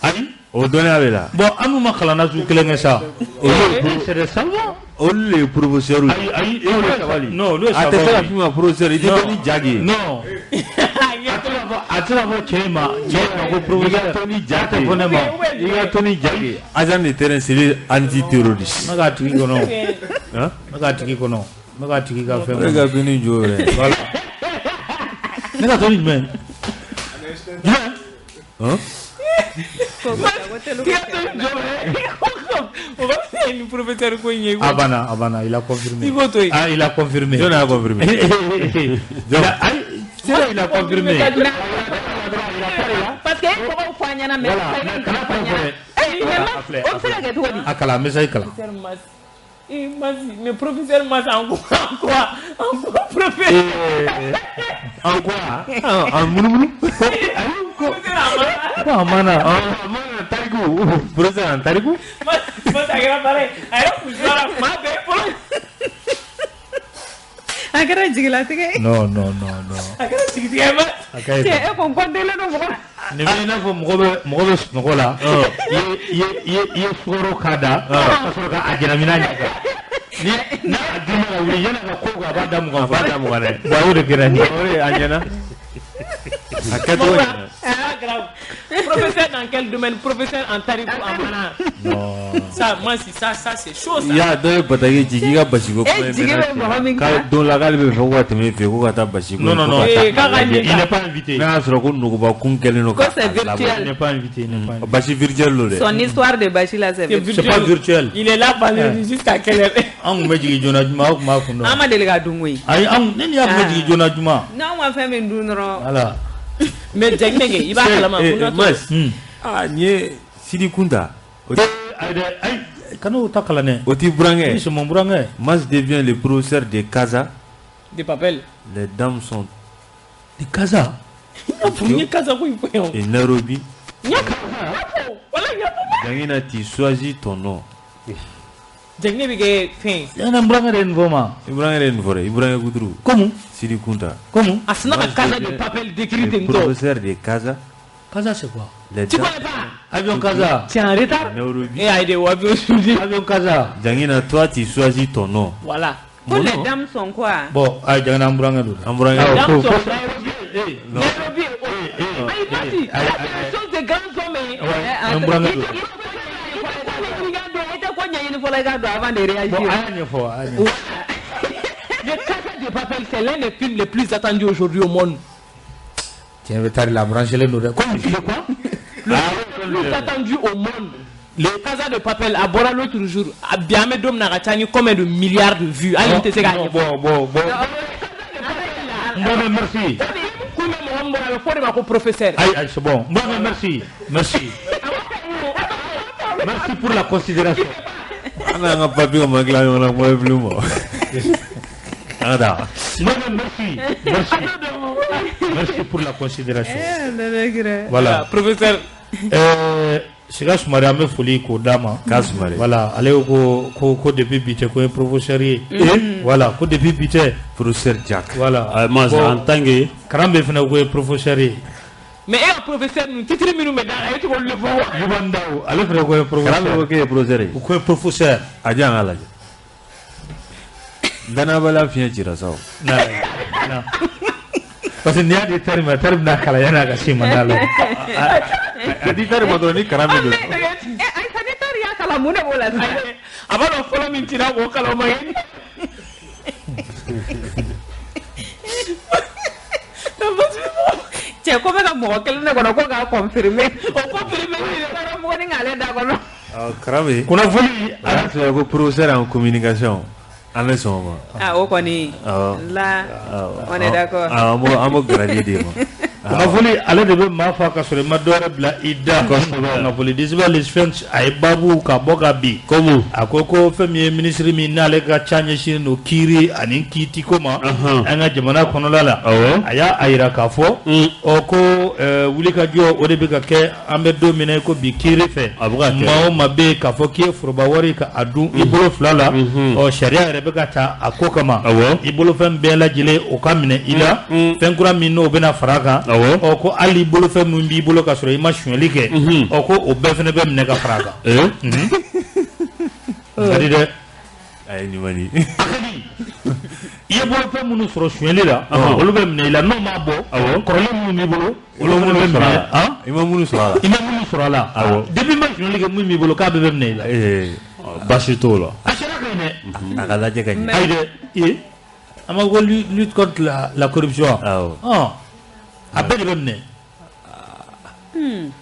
ayi. O dɔnniya bɛ la. Bon, an n'u ma kalan na sugu kelen kɛ sa. Olu c'est des savants. Olu de ye professeur ye. Ayi, ayi, non, olu ye savants. A tɛ se ka f'i ma professeur, i tɛ dɔn ni ja ye. Non. A tɛ se ka fɔ cɛ in ma ko professeur. I ka tɔn ni ja tɛ fɔ ne ma. I ka tɔn ni ja ye. Agent de terrain civil antiterroriste. N bɛ k'a tigi kɔnɔ. N bɛ k'a tigi kɔnɔ. N bɛ k'a tigi ka fɛn kɔnɔ. E ka tɔn ni jɔ yɛrɛ. Voilà. Ne ka tɔn ni jumɛn? Jumɛn? Han? A banna, il a confirmé. Ah, il a confirmé. Jɔn y'a confirmé? Jɔn, il a confirmé. Parce que e tɔgɔw fɔ an ɲɛna, mais kana fɔ an ɲɛna. O bɛ se ka kɛ cogo di? A kalan, message kalan. Mais professeur Mas, en quoi? En quoi, professeur? En quoi? En munumunu? Ko a mana. A mana tariku. Professeur en tariku? Mas a kɛra baara ye. A yɛrɛ kun sara maa bɛɛ fɔlɔ. A kɛra jigilatigɛ ye. Non, non, non, non. A kɛra jigitigɛ ye. A ka ɲi. Cɛ, e ko n kɔntelen don mɔgɔ la. Nin bɛ i n'a fɔ mɔgɔ bɛ sunɔgɔ la. I ye sukaro k'a da ka sɔrɔ ka a jɛnamina ɲɛ. Ni n'a d'i ma ka wuli, yan'a ka ko a b'a da mugan. A b'a da mugan dɛ. Bon, o de kɛra nin ye. O de a ɲɛna. A kɛcogo ɲɛna. Ah, grave. Professeur dans quel domaine? Professeur en tariku en mana. Non. Ça, moi, si ça, ça c'est chaud ça. I y'a dɔ ye bataki ci k'i ka basiko kuma E jigi bɛ mɔgɔ min kan. Don la k'ale bɛ fɛ ko ka tɛmɛ e fɛ yen ko ka taa basiko. Non, non, non. Eh, k'a ka ɲɛ Il n'est pas invité. N'a y'a sɔrɔ ko nuguba kun kɛlen don Ko c'est virtuel. Il n'est pas invité, il n'est pas invité. Basi virtuel don dɛ. Son histoire de basi là, c'est virtuel. C'est pas virtuel. Il est là vendredi jusqu'à quelle heure? An tun bɛ jigin joona juma, aw tun b'a kun dɔn. An ma deli ka dun koyi. Ayi, anw ne ni y'a tun bɛ jigin joona juma. N'anw ma fɛn min dun dɔrɔn. Voilà. Mais Jaginɛ i b'a kalama. Mas, Hmm. ah nin ye Sidi Kunta. Ayi dɛ, ayi, kan'o ta kalan dɛ. O t'i burankɛ. C'est mon burankɛ. Mas devient le professeur de Casa. De Papel. Les dames sont De Casa. N ye Casa ko in fɔ yan. et Nairobi. N y'a fɔ. Wala n y'a fɔ. Jangina, tu choisis ton nom. Jaginɛ bɛ kɛ fɛn ye. Ne burankɛ de ye nin fɔ ma. I burankɛ de ye nin fɔ dɛ. I burankɛ kuturu. Comme? Sidi Kunta. Comme? A sinna ka Casa de Papel décrit Le ten tɔ. professeur de Casa. Casa c'est quoi? Les Tu dames connais pas? Avion Casa. Tu es en retard? Nairobi. Eh ayi de o avion sujet. Avion Casa. Jangina, toi tu choisis ton nom. Voilà. Ko les dames sont quoi? Bon, ayi Jangina, an burankɛ don. An burankɛ. Ah, Dames ko- sont Nairobi. Nairobi. Ayi Masi, ça c'est une chose de grands hommes. Ouais, an burankɛ don. I tɛ ko ɲɛɲini fɔlɔ i k'a dɔn avant de réagir. Bon, a y'a ɲɛfɔ, a y'a ɲɛfɔ. Le Casa de Papel, c'est l'un des films les plus attendus aujourd'hui au monde. Tiɲɛ bɛ taa de la branchelen don dɛ. Comme le quoi? Le film le plus attendu au monde. Le Casa de Papel a bɔra l'autre jour. A bi an bɛ don min na a ka ca ni combien de milliards de vues? Hali n tɛ se k'a Non, ɲɛfɔ. bon, bon, bon. Bon, mais merci. Kun bɛ mɔgɔ min bɔra a bɛ fɔ o de ma ko professeur. Aïe, aïe, c'est bon. Bon, mais merci. Merci. Merci pour la considération. An n'an ka papier ma tila ɲɔgɔn na kuma ye filen ma. An ka taa. Non, mais merci. Merci. Merci pour la considération. Eh, Voilà. Professeur. Siga Sumare, an bɛ foli k'o d'a ma. K'a Sumare. Voilà, ale ko depuis bi tɛ ko ye professeur ye. Voilà, ko depuis bi tɛ. Professeur Jack. Voilà. Mas, Bon, en tant que Karan bɛ fana ko ye professeur ye. Mais e ka professeur ninnu titre minnu bɛ d'a la e tɛ k'olu de fɔ wa? Yuban Daw, ale fana ko ye Kalan bɛ professeur. ko k'e ye professeur ye. O ko ye professeur. A di yan k'a lajɛ. Danayabaliya fiɲɛ cira sa o. Na, na. Parce que n'i y'a di tari ma, tari bɛna kalan yanni a ka se mandat la. A di tari ma dɔrɔn ni kalan min don. Ayisa, ni tari y'a kalan, mun de b'o la sisan? A b'a dɔn fɔlɔ min cira k'o kalan o ma ye. Cɛ ko bɛ ka mɔgɔ kelen de kɔnɔ ko k'a confirmer. O confirmer karamɔgɔ ni k'ale da kɔnɔ. Karame. Kunnafoni. A y'a fɔ ko professeur en communication. An bɛ sɔn o ma. Ah, o kɔni. Là, on est d'accord. An b'o grade d'e ma. Kunnafoni ale de bɛ maa fa ka sɔrɔ i ma dɔ wɛrɛ bila i da. Kunnafoni disiba les fɛn a ye baabu ka bɔ ka bin. Comme a ko ko fɛn min ye minisiri min n'ale ka ca ɲɛsinnen don kiiri ani kiiti ko ma an ka jamana kɔnɔla la. A y'a yira k'a fɔ ɔ ko wulikajɔ o de bɛ ka kɛ an bɛ don min na ko bi kiiri fɛ. Maa o maa bɛ yen k'a fɔ k'i ye foroba wari ka a dun i bolo fila la. Ɔ sariya yɛrɛ bɛ ka ta a ko kama. I bolofɛn bɛɛ lajɛlen o ka minɛ i la. Fɛn kura min n'o bɛna fara a kan. Ɔ ko hali bolofɛn min b'i bolo ka sɔrɔ i ma sonyali kɛ, ɔ ko o bɛɛ fana bɛ minɛ ka fara a kan. Ka di dɛ. A ye ɲuman di. I ye bolofɛn minnu sɔrɔ sonyali la, olu bɛ minɛ i la. N'o ma bɔ, kɔrɔlen minnu b'i bolo, olu bɛ minɛ. I ma minnu sɔrɔ a la. I ma minnu sɔrɔ a la. Depuis i ma sonyali kɛ, min b'i bolo k'a bɛɛ bɛ minɛ i la. Baasi t'o la. A sariya ka ɲi dɛ. A ka lajɛ ka ɲɛ. Ayi dɛ, an b'a fɔ ko lutte contre la corruption. Awɔ. A bɛɛ de bɛ minɛ.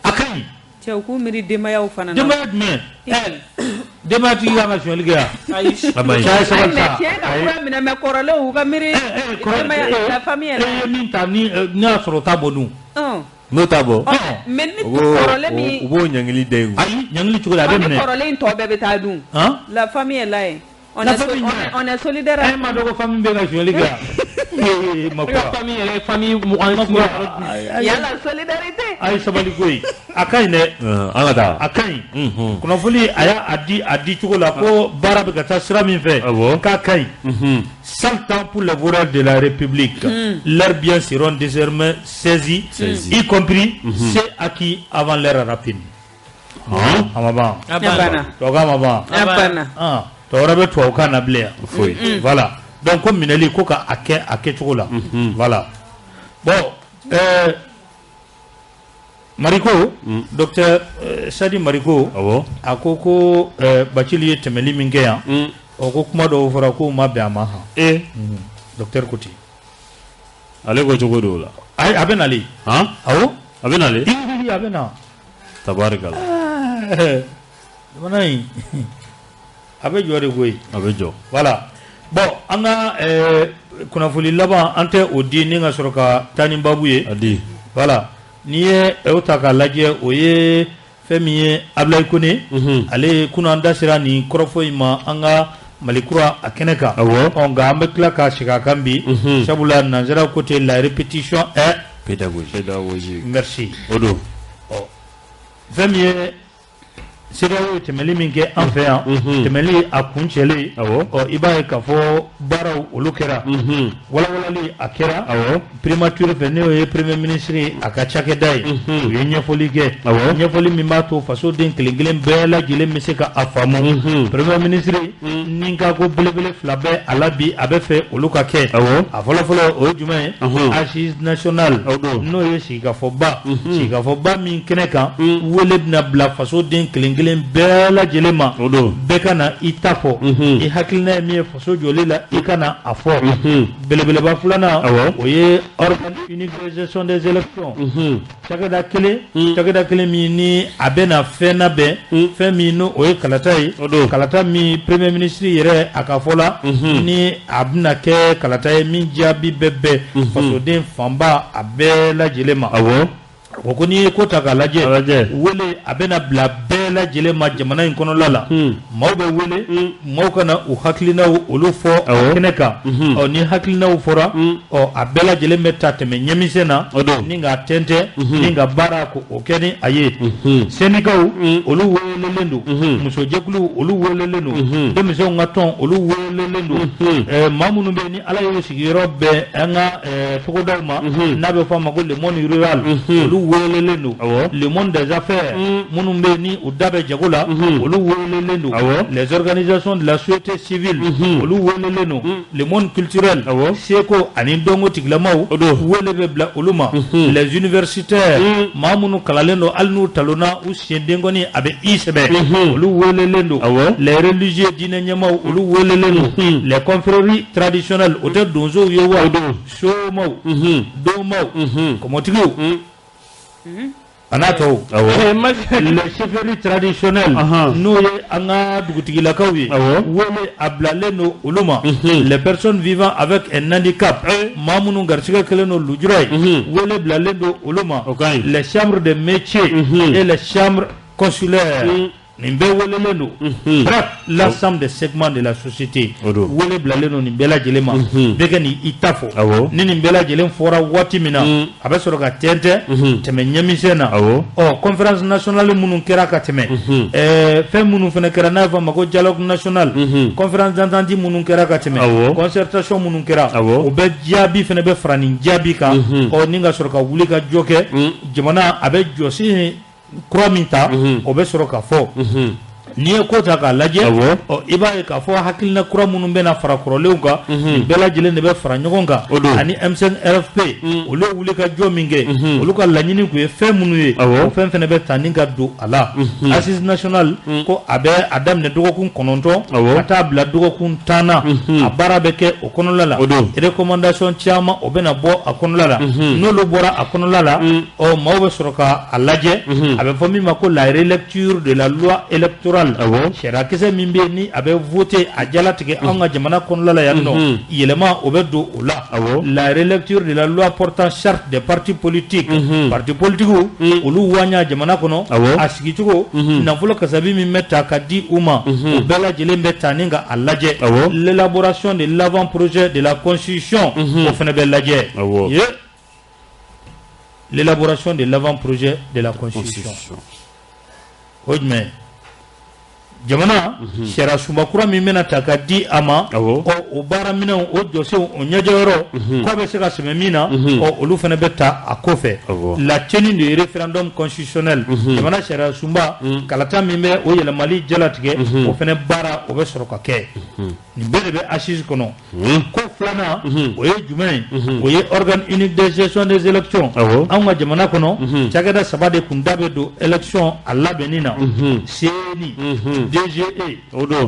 A ka ɲi. Cɛw k'u miiri denbayaw fana na. Denbaya jumɛn? Denbayatigi kan ka sonyali kɛ yan. Ayi. A ma ɲi. Cɛ ye sabali sa. Mais tiɲɛ ka fura minɛ, mais kɔrɔlenw u ka miiri denbaya la famille yɛrɛ. E ye min ta ni n'a y'a sɔrɔ o t'a bɔ dun. N'o t'a bɔ. Mais ni kɔrɔlen min. U b'o ɲangili da i kun. Ayi, ɲangili cogo di a bɛ minɛ. Ni kɔrɔlen in tɔ bɛɛ bɛ taa dun. La famille est là. On est solidaire. E ma dɔn ko famille bɛ ka sonyali kɛ yan. I ka famille yɛrɛ famille 20. Yala solidarité. A ye sabali koyi. A ka ɲi dɛ. An ka taa. A ka ɲi. Kunnafoni a y'a di a di cogo la ko baara bɛ ka taa sira min fɛ. K'a ka ɲi. 100 ans pour les voleurs de la République. Leurs biens seront désormais saisis, y compris ceux acquis avant leur rapine. A ma ban. A banna. Tubabukan ma ban. A banna. Tɔ wɛrɛ bɛ tubabukan na bilen yan. Foyi. Voilà. Donc ko minɛli ko ka a kɛ a kɛcogo la. Voilà. Bon, Mariko, docteur Sadi Mariko, a ko ko Bacili ye tɛmɛli min kɛ yan, ɔ ko kuma dɔw fɔra k'o ma bɛn a ma han. Docteur ko ten. Ale ko cogo di o la? Ayi, a bɛ nalen. Awɔ. A bɛ nalen? A bɛ na. Tabarikala. Jamana in a bɛ jɔ de koyi. A bɛ jɔ. Voilà. Bon, an ka kunnafoni laban an tɛ o di ni ka sɔrɔ ka taa ni babu ye. A di. Voilà. N'i ye o ta k'a lajɛ, o ye fɛn min ye Abulayi Kone. Ale ye kunun an da sera nin kɔrɔfɔ in ma an ka Mali kura a kɛnɛ kan. Awɔ. Ɔ nka an bɛ tila ka segin a kan bi. Sabula nanzaraw ko ten la répétition est pédagogique. Pédagogique. Merci. O don. Ɔ fɛn min ye CEDEAO ye tɛmɛli min kɛ an fɛ yan, tɛmɛli a kuncɛlen, ɔ i b'a ye k'a fɔ baaraw olu kɛra, walawalali a kɛra, primature fɛ n'o ye premier ministre ye a ka cakɛda ye, u ye ɲɛfɔli kɛ, ɲɛfɔli min b'a to fasoden kelen kelen bɛɛ lajɛlen bɛ se ka a faamu. Premier ministre ni ka ko belebele fila bɛ a la bi, a bɛ fɛ olu ka kɛ. A fɔlɔ fɔlɔ o ye jumɛn ye? Assise nationale, n'o ye sigikafɔba, sigikafɔba min kɛnɛ kan wele bɛna bila fasoden kelen kelen bɛɛ lajɛlen ma, bɛɛ ka na i ta fɔ, i hakilina ye min ye faso jɔli la, i ka na a fɔ. Belebeleba filanan o ye organe unique de gestion des élections, cakɛda kelen, cakɛda kelen min ni a bɛ na fɛn labɛn, fɛn min n'o o ye kalata ye, kalata min premier ministre yɛrɛ a ka fɔ la ni a bɛna kɛ kalata ye min jaabi bɛ bɛn fasoden fanba a bɛɛ lajɛlen ma. O ko n'i ye ko ta k'a lajɛ, wele a bɛna bila bɛɛ lajɛlen ma jamana in kɔnɔla la, maaw bɛ wele, maaw ka na u hakilinaw olu fɔ kɛnɛ kan. Ɔ ni hakilinaw fɔra, ɔ a bɛɛ lajɛlen bɛ ta tɛmɛ ɲɛmisɛn na ni k'a tɛntɛn ni ka baara ko o kɛ ni a ye. Syndicats olu welelen don, musojɛkuluw olu welelen don, denmisɛnw ka tɔn olu welelen don, maa minnu bɛ ni Ala y'u sigiyɔrɔ bɛn an ka togodaw ma n'a bɛ fɔ a ma ko le monde rural, olu welelen don le monde des affaires minnu bɛ yen ni u da bɛ jago la olu welelen don les organisations de la société civile olu welelen don le monde culturel seko ani dɔnko tigilamaw wele bɛ bila olu ma les universitaires maa minnu kalanlen don hali n'u talonna u sen denkɔni a bɛ i sɛbɛ olu welelen don les religieux diinɛ ɲɛmaaw olu welelen don les confréries traditionnelles o tɛ donsow ye wa somaw domaw kɔmɔtigiw a n'a tɔw les chefferies traditionnelles n'o ye an ka dugutigilakaw ye wele a bilalen don olu ma les personnes vivant avec un handicap maa minnu garisɛgɛ kɛlen don lujura ye wele bilalen don olu ma les chambres de métiers et les chambres consulaires nin bɛɛ welelen don bref l'ensemble des segments de la société wele bilalen don nin bɛɛ lajɛlen ma bɛɛ ka nin i ta fɔ ni nin bɛɛ lajɛlen fɔra waati min na a bɛ sɔrɔ ka tɛntɛn tɛmɛ ɲɛmisɛn na ɔ conférence nationale minnu kɛra ka tɛmɛ fɛn minnu fana kɛra n'a bɛ fɔ a ma ko dialogue national conférence d'entente minnu kɛra ka tɛmɛ concertation minnu kɛra o bɛɛ jaabi fana bɛ fara nin jaabi kan ɔ ni ka sɔrɔ ka wuli ka jɔ kɛ jamana a bɛ jɔsi kura min ta o bɛ sɔrɔ ka fɔ n'i ye ko ta k'a lajɛ ɔ i b'a ye k'a fɔ hakilina kura minnu bɛna fara kɔrɔlenw kan nin bɛɛ lajɛlen de bɛ fara ɲɔgɔn kan ani M5 RFP olu ye wuli ka jɔ min kɛ olu ka laɲini tun ye fɛn minnu ye o fɛn fana bɛ ta ni ka don a la assise nationale ko a bɛ a daminɛ dɔgɔkun 9 ka taa bila dɔgɔkun 10 na a baara bɛ kɛ o kɔnɔna la recommandation caman o bɛna bɔ a kɔnɔna la n'olu bɔra a kɔnɔna la ɔ maaw bɛ sɔrɔ ka a lajɛ a bɛ fɔ min ma ko la relecture de la loi électorale sariya kisɛ min bɛ yen ni a bɛ voter a jalatigɛ anw ka jamana kɔnɔna la yan nɔ yɛlɛma o bɛ don o la la relecture de la loi portant charte des partis politiques partis politiques olu waɲa jamana kɔnɔ a sigicogo nafolo kasabi min bɛ ta ka di u ma o bɛɛ lajɛlen bɛ ta ni ka a lajɛ l'élaboration de l'avant-projet de la constitution o fana bɛ lajɛ l'élaboration de l'avant-projet de la constitution o ye jumɛn ye jamana sariya sunba kura min bɛna ta ka di a ma ɔ o baaraminɛnw o jɔsenw o ɲɛjɔyɔrɔ k'a bɛ se ka sɛmɛ min na ɔ olu fana bɛ ta a kɔfɛ la tenue du référendum constitutionnel jamana sariya sunba kalata min bɛ o yɛlɛmali jalatigɛ o fana baara o bɛ sɔrɔ ka kɛ nin bɛɛ de bɛ assise kɔnɔ ko filanan o ye jumɛn ye o ye organe unique de gestion des élections anw ka jamana kɔnɔ cakɛda 3 de kun da bɛ don élection a labɛnni na CENI DGE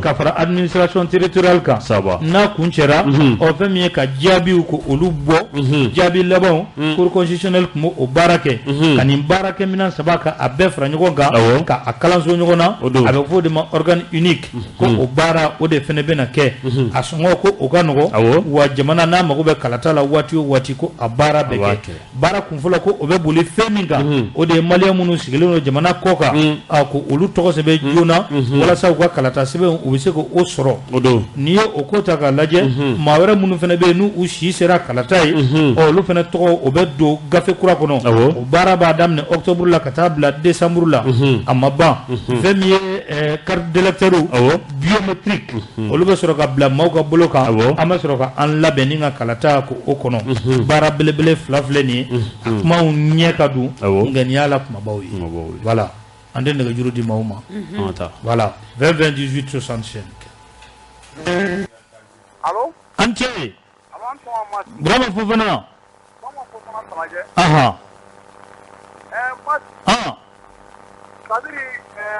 ka fara administration territoriale kan n'a kun cɛra ɔ fɛn min ye ka jaabiw ko olu bɔ jaabi labanw cour constitutionnelle tun b'o baara kɛ ka nin baarakɛminɛn 3 ka a bɛɛ fara ɲɔgɔn kan ka a kalanso ɲɔgɔn na a bɛ fɔ o de ma organe unique ko o baara o de fana bɛna kɛ a sɔngɔ ko o ka nɔgɔ wa jamana n'a mago bɛ kalata la waati o waati ko a baara bɛ kɛ baara kunfɔlɔ ko o bɛ boli fɛn min kan o de ye maliyɛn minnu sigilen don jamana kɔ kan a ko olu tɔgɔ sɛbɛn joona walasa u ka kalata sɛbɛn u bɛ se k'o sɔrɔ n'i ye o ko ta k'a lajɛ maa wɛrɛ minnu fana bɛ yen n'u si sera kalata ye ɔ olu fana tɔgɔ o bɛ don gafe kura kɔnɔ o baara b'a daminɛ octobre la ka taa bila décembre la a ma ban fɛn min ye carte d'électeur biométrique olu bɛ sɔrɔ ka bila maaw ka bolo kan an bɛ sɔrɔ ka an labɛn ni ka kalata ko o kɔnɔ baara belebele 2 filɛ nin ye a kumaw ɲɛ ka dun nka nin y'a la kumabaw ye voilà an tɛ nɛgɛjuru di maaw ma voilà 20 20 18 65. Allo an cɛ Burama Fofana ahan c'est-à-dire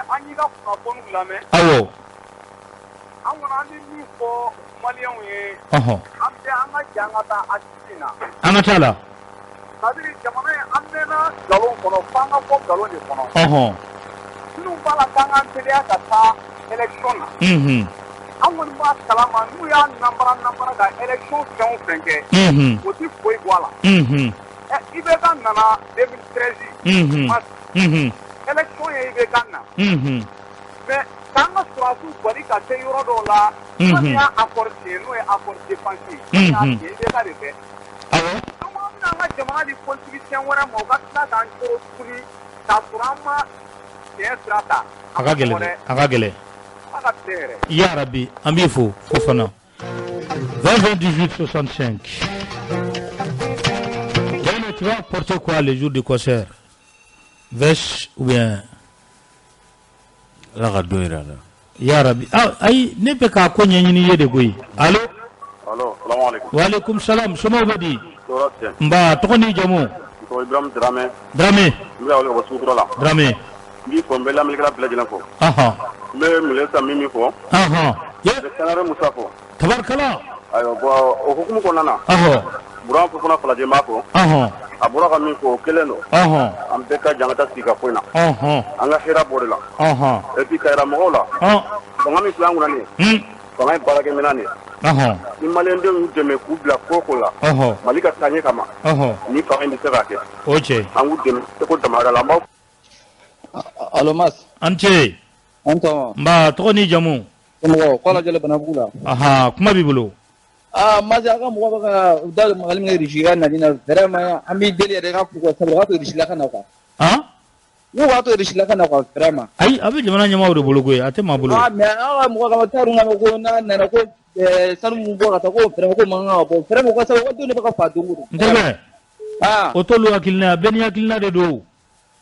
an y'i ka kunnafoniw lamɛn awɔ an kɔni an bɛ min fɔ maliyɛnw ye an bɛ an ka jɛ an ka taa assise in na an ka taa la c'est-à-dire jamana in an mɛnna nkalon kɔnɔ f'an ka bɔ nkalon de kɔnɔ minnu b'a la k'an k'an teliya ka taa élection na an kɔni b'a kalama n'u y'a nanbara ka élection fɛn o fɛn kɛ o ti foyi bɔ a la IBK nana 2013 élection ye IBK na mais k'an ka sɔrɔdasiw bali ka se yɔrɔ dɔw la jɔn y'a accord signé n'o ye accord défense ye jɔn y'a signé IBK de fɛ donc an bɛna an ka jamana di politicien wɛrɛ ma u ka tila k'an tɔɔrɔ tuguni k'a sɔrɔ an ma tiɲɛ sira ta a ka gɛlɛn a ka gɛlɛn ala ka tile yɛrɛ ya rabi an b'i fo Fofana 20 20 18 65. Diana, tu vas porter quoi le jour du concert? Vɛs ou bien Ala ka don jira an na. Yarabi ayi ne bɛ k'a ko ɲɛɲini ye de koyi. Allo. Allo salamu aleykum. Waaleykum salam somɔgɔw bɛ di? Tɔɔrɔ tɛ. Nba tɔgɔ n'i jamu? N tɔgɔ Ibrahim Dramɛ. Dramɛ. N bɛ ka wele ka bɔ Sugukura la. Dramɛ. N b'i fo n bɛ lamɛnnikɛla bɛɛ lajɛlen fo. Ɔhɔn. N bɛ Mulesa Mimi fo. Ɔhɔn. N bɛ Sangare Musa fo. Tabarikala. Ayiwa bon o hukumu kɔnɔna na. Ɔhɔn. Burama Fofana Falajɛ n b'a fo. Ɔhɔn. A bɔra ka min fɔ o kelen don. Ɔhɔn. An bɛɛ ka jɛ an ka taa sigi ka fɔ in na. Ɔhɔn. An ka hɛrɛ b'o de la. Ɔhɔn. Et puis ka yira mɔgɔw la. Ɔn. Fanga min filɛ an kunna nin ye. Fanga ye baarakɛminɛn de ye. Ɔhɔn. Ni maliyɛndenw y'u dɛmɛ k'u bila ko o ko la. Ɔhɔn. Mali ka taaɲɛ kama. Ɔhɔn. Ni fanga in bɛ se k'a kɛ. O ye tiɲɛ ye. An k'u dɛmɛ seko damayira la an b'aw. Allo Mas. An ce. An sɔgɔma. Nba tɔgɔ n'i jamu? Somɔgɔw ko Alajɛlɛ Banabugu la. Ahan kuma b'i bolo. Aa Mas a ka mɔgɔ bɛ ka u da don magali min kɛ Russie ka nali na vraiment an b'i deli yɛrɛ i ka f'u ka sabali u k'a to Russie la ka na quoi. Han? N'u k'a to Russie la ka na quoi vraiment. Ayi a bɛ jamana ɲɛmaaw de bolo koyi a tɛ maa bolo. Ah mais aw ka mɔgɔ kama t'a dɔn ko n'a nana ko sanu mun bɔ ka taa ko vraiment ko man kan ka bɔ vraiment u ka sabali u ka denw de bɛ ka fa don o don. N terikɛ. Ah. O t'olu hakilina ye a bɛɛ n'i hakilina de don.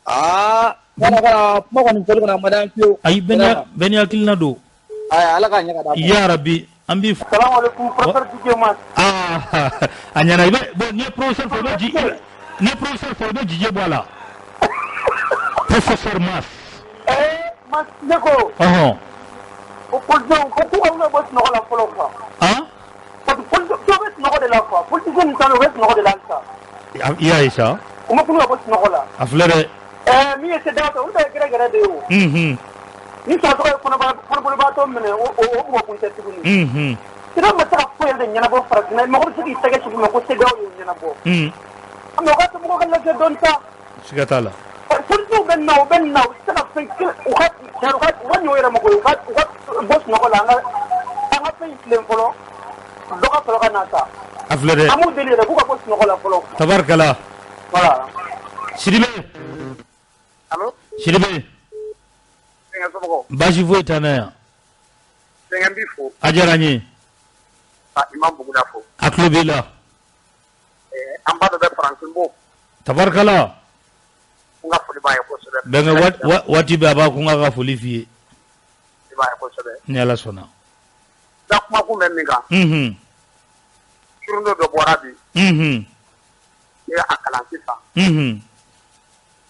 Aa kuma kɔni fɔli kɔni a ma d'an fiyewu. Ayi bɛɛ n'i hakilina don. Ayi Ala k'a ɲɛ ka d'a ma. Yarabi an b'i. Salamu aleykum professeur Didier Mas. Aa a ɲɛna i bɛ bon n'i ye professeur fɔ i bɛ ji n'i ye professeur fɔ i bɛ jije bɔ a la. Professeur Mas. Mas ne ko. Ɔhɔn. O politicien ko k'u ka wuli ka bɔ sunɔgɔ la fɔlɔ quoi. Han. Parce que politicien bɛ sunɔgɔ de la quoi politicien ninnu u bɛ sunɔgɔ de la halisa. I y'a ye sa. U ma kunu ka bɔ sunɔgɔ la. A filɛ dɛ. Min ye CEDEAO ta olu ta ye gɛrɛgɛrɛ de ye o. Unhun. Ni sɔrɔtɔ ye kɔnɔbolibaatɔ minɛ o mɔgɔ kun tɛ tuguni. Unhun. CEDEAO ma se ka foyi yɛrɛ de ɲɛnabɔ farafinna mɔgɔ bɛ se k'i tɛgɛ sigi ma ko CEDEAO y'o ɲɛnabɔ. Mais o ka to mɔgɔw ka lajɛ dɔɔni sa. Siga t'a la. Politiciens bɛ na u bɛ na u tɛ se ka fɛn kelen u ka u ka ɲɛ u yɛrɛ ma koyi u ka bɔ sunɔgɔ la an ka fɛn in tilen fɔlɔ dɔ ka sɔrɔ ka na sa. A filɛ dɛ. An b'u deli yɛrɛ k'u ka bɔ sunɔgɔ la fɔlɔ. Tabarikala. Voilà. Sidibe. Allo. Sidibe. Baasi foyi t'an na yan. Sɛgɛn b'i fo. A diyara n ye. Ka Imam Buguda fo. A tulo b'i la. An ba dɔ bɛ Faransi n b'o. Tabarikala. N ka foli b'a ye kosɛbɛ. Bɛnkɛ waati bɛɛ a b'a ko n k'a ka foli f'i ye. I b'a ye kosɛbɛ. Ni Ala sɔnna. N ka kumakun bɛ min kan. Unhun. Journée dɔ bɔra bi. Unhun. Ne y'a kalan sisan. Unhun.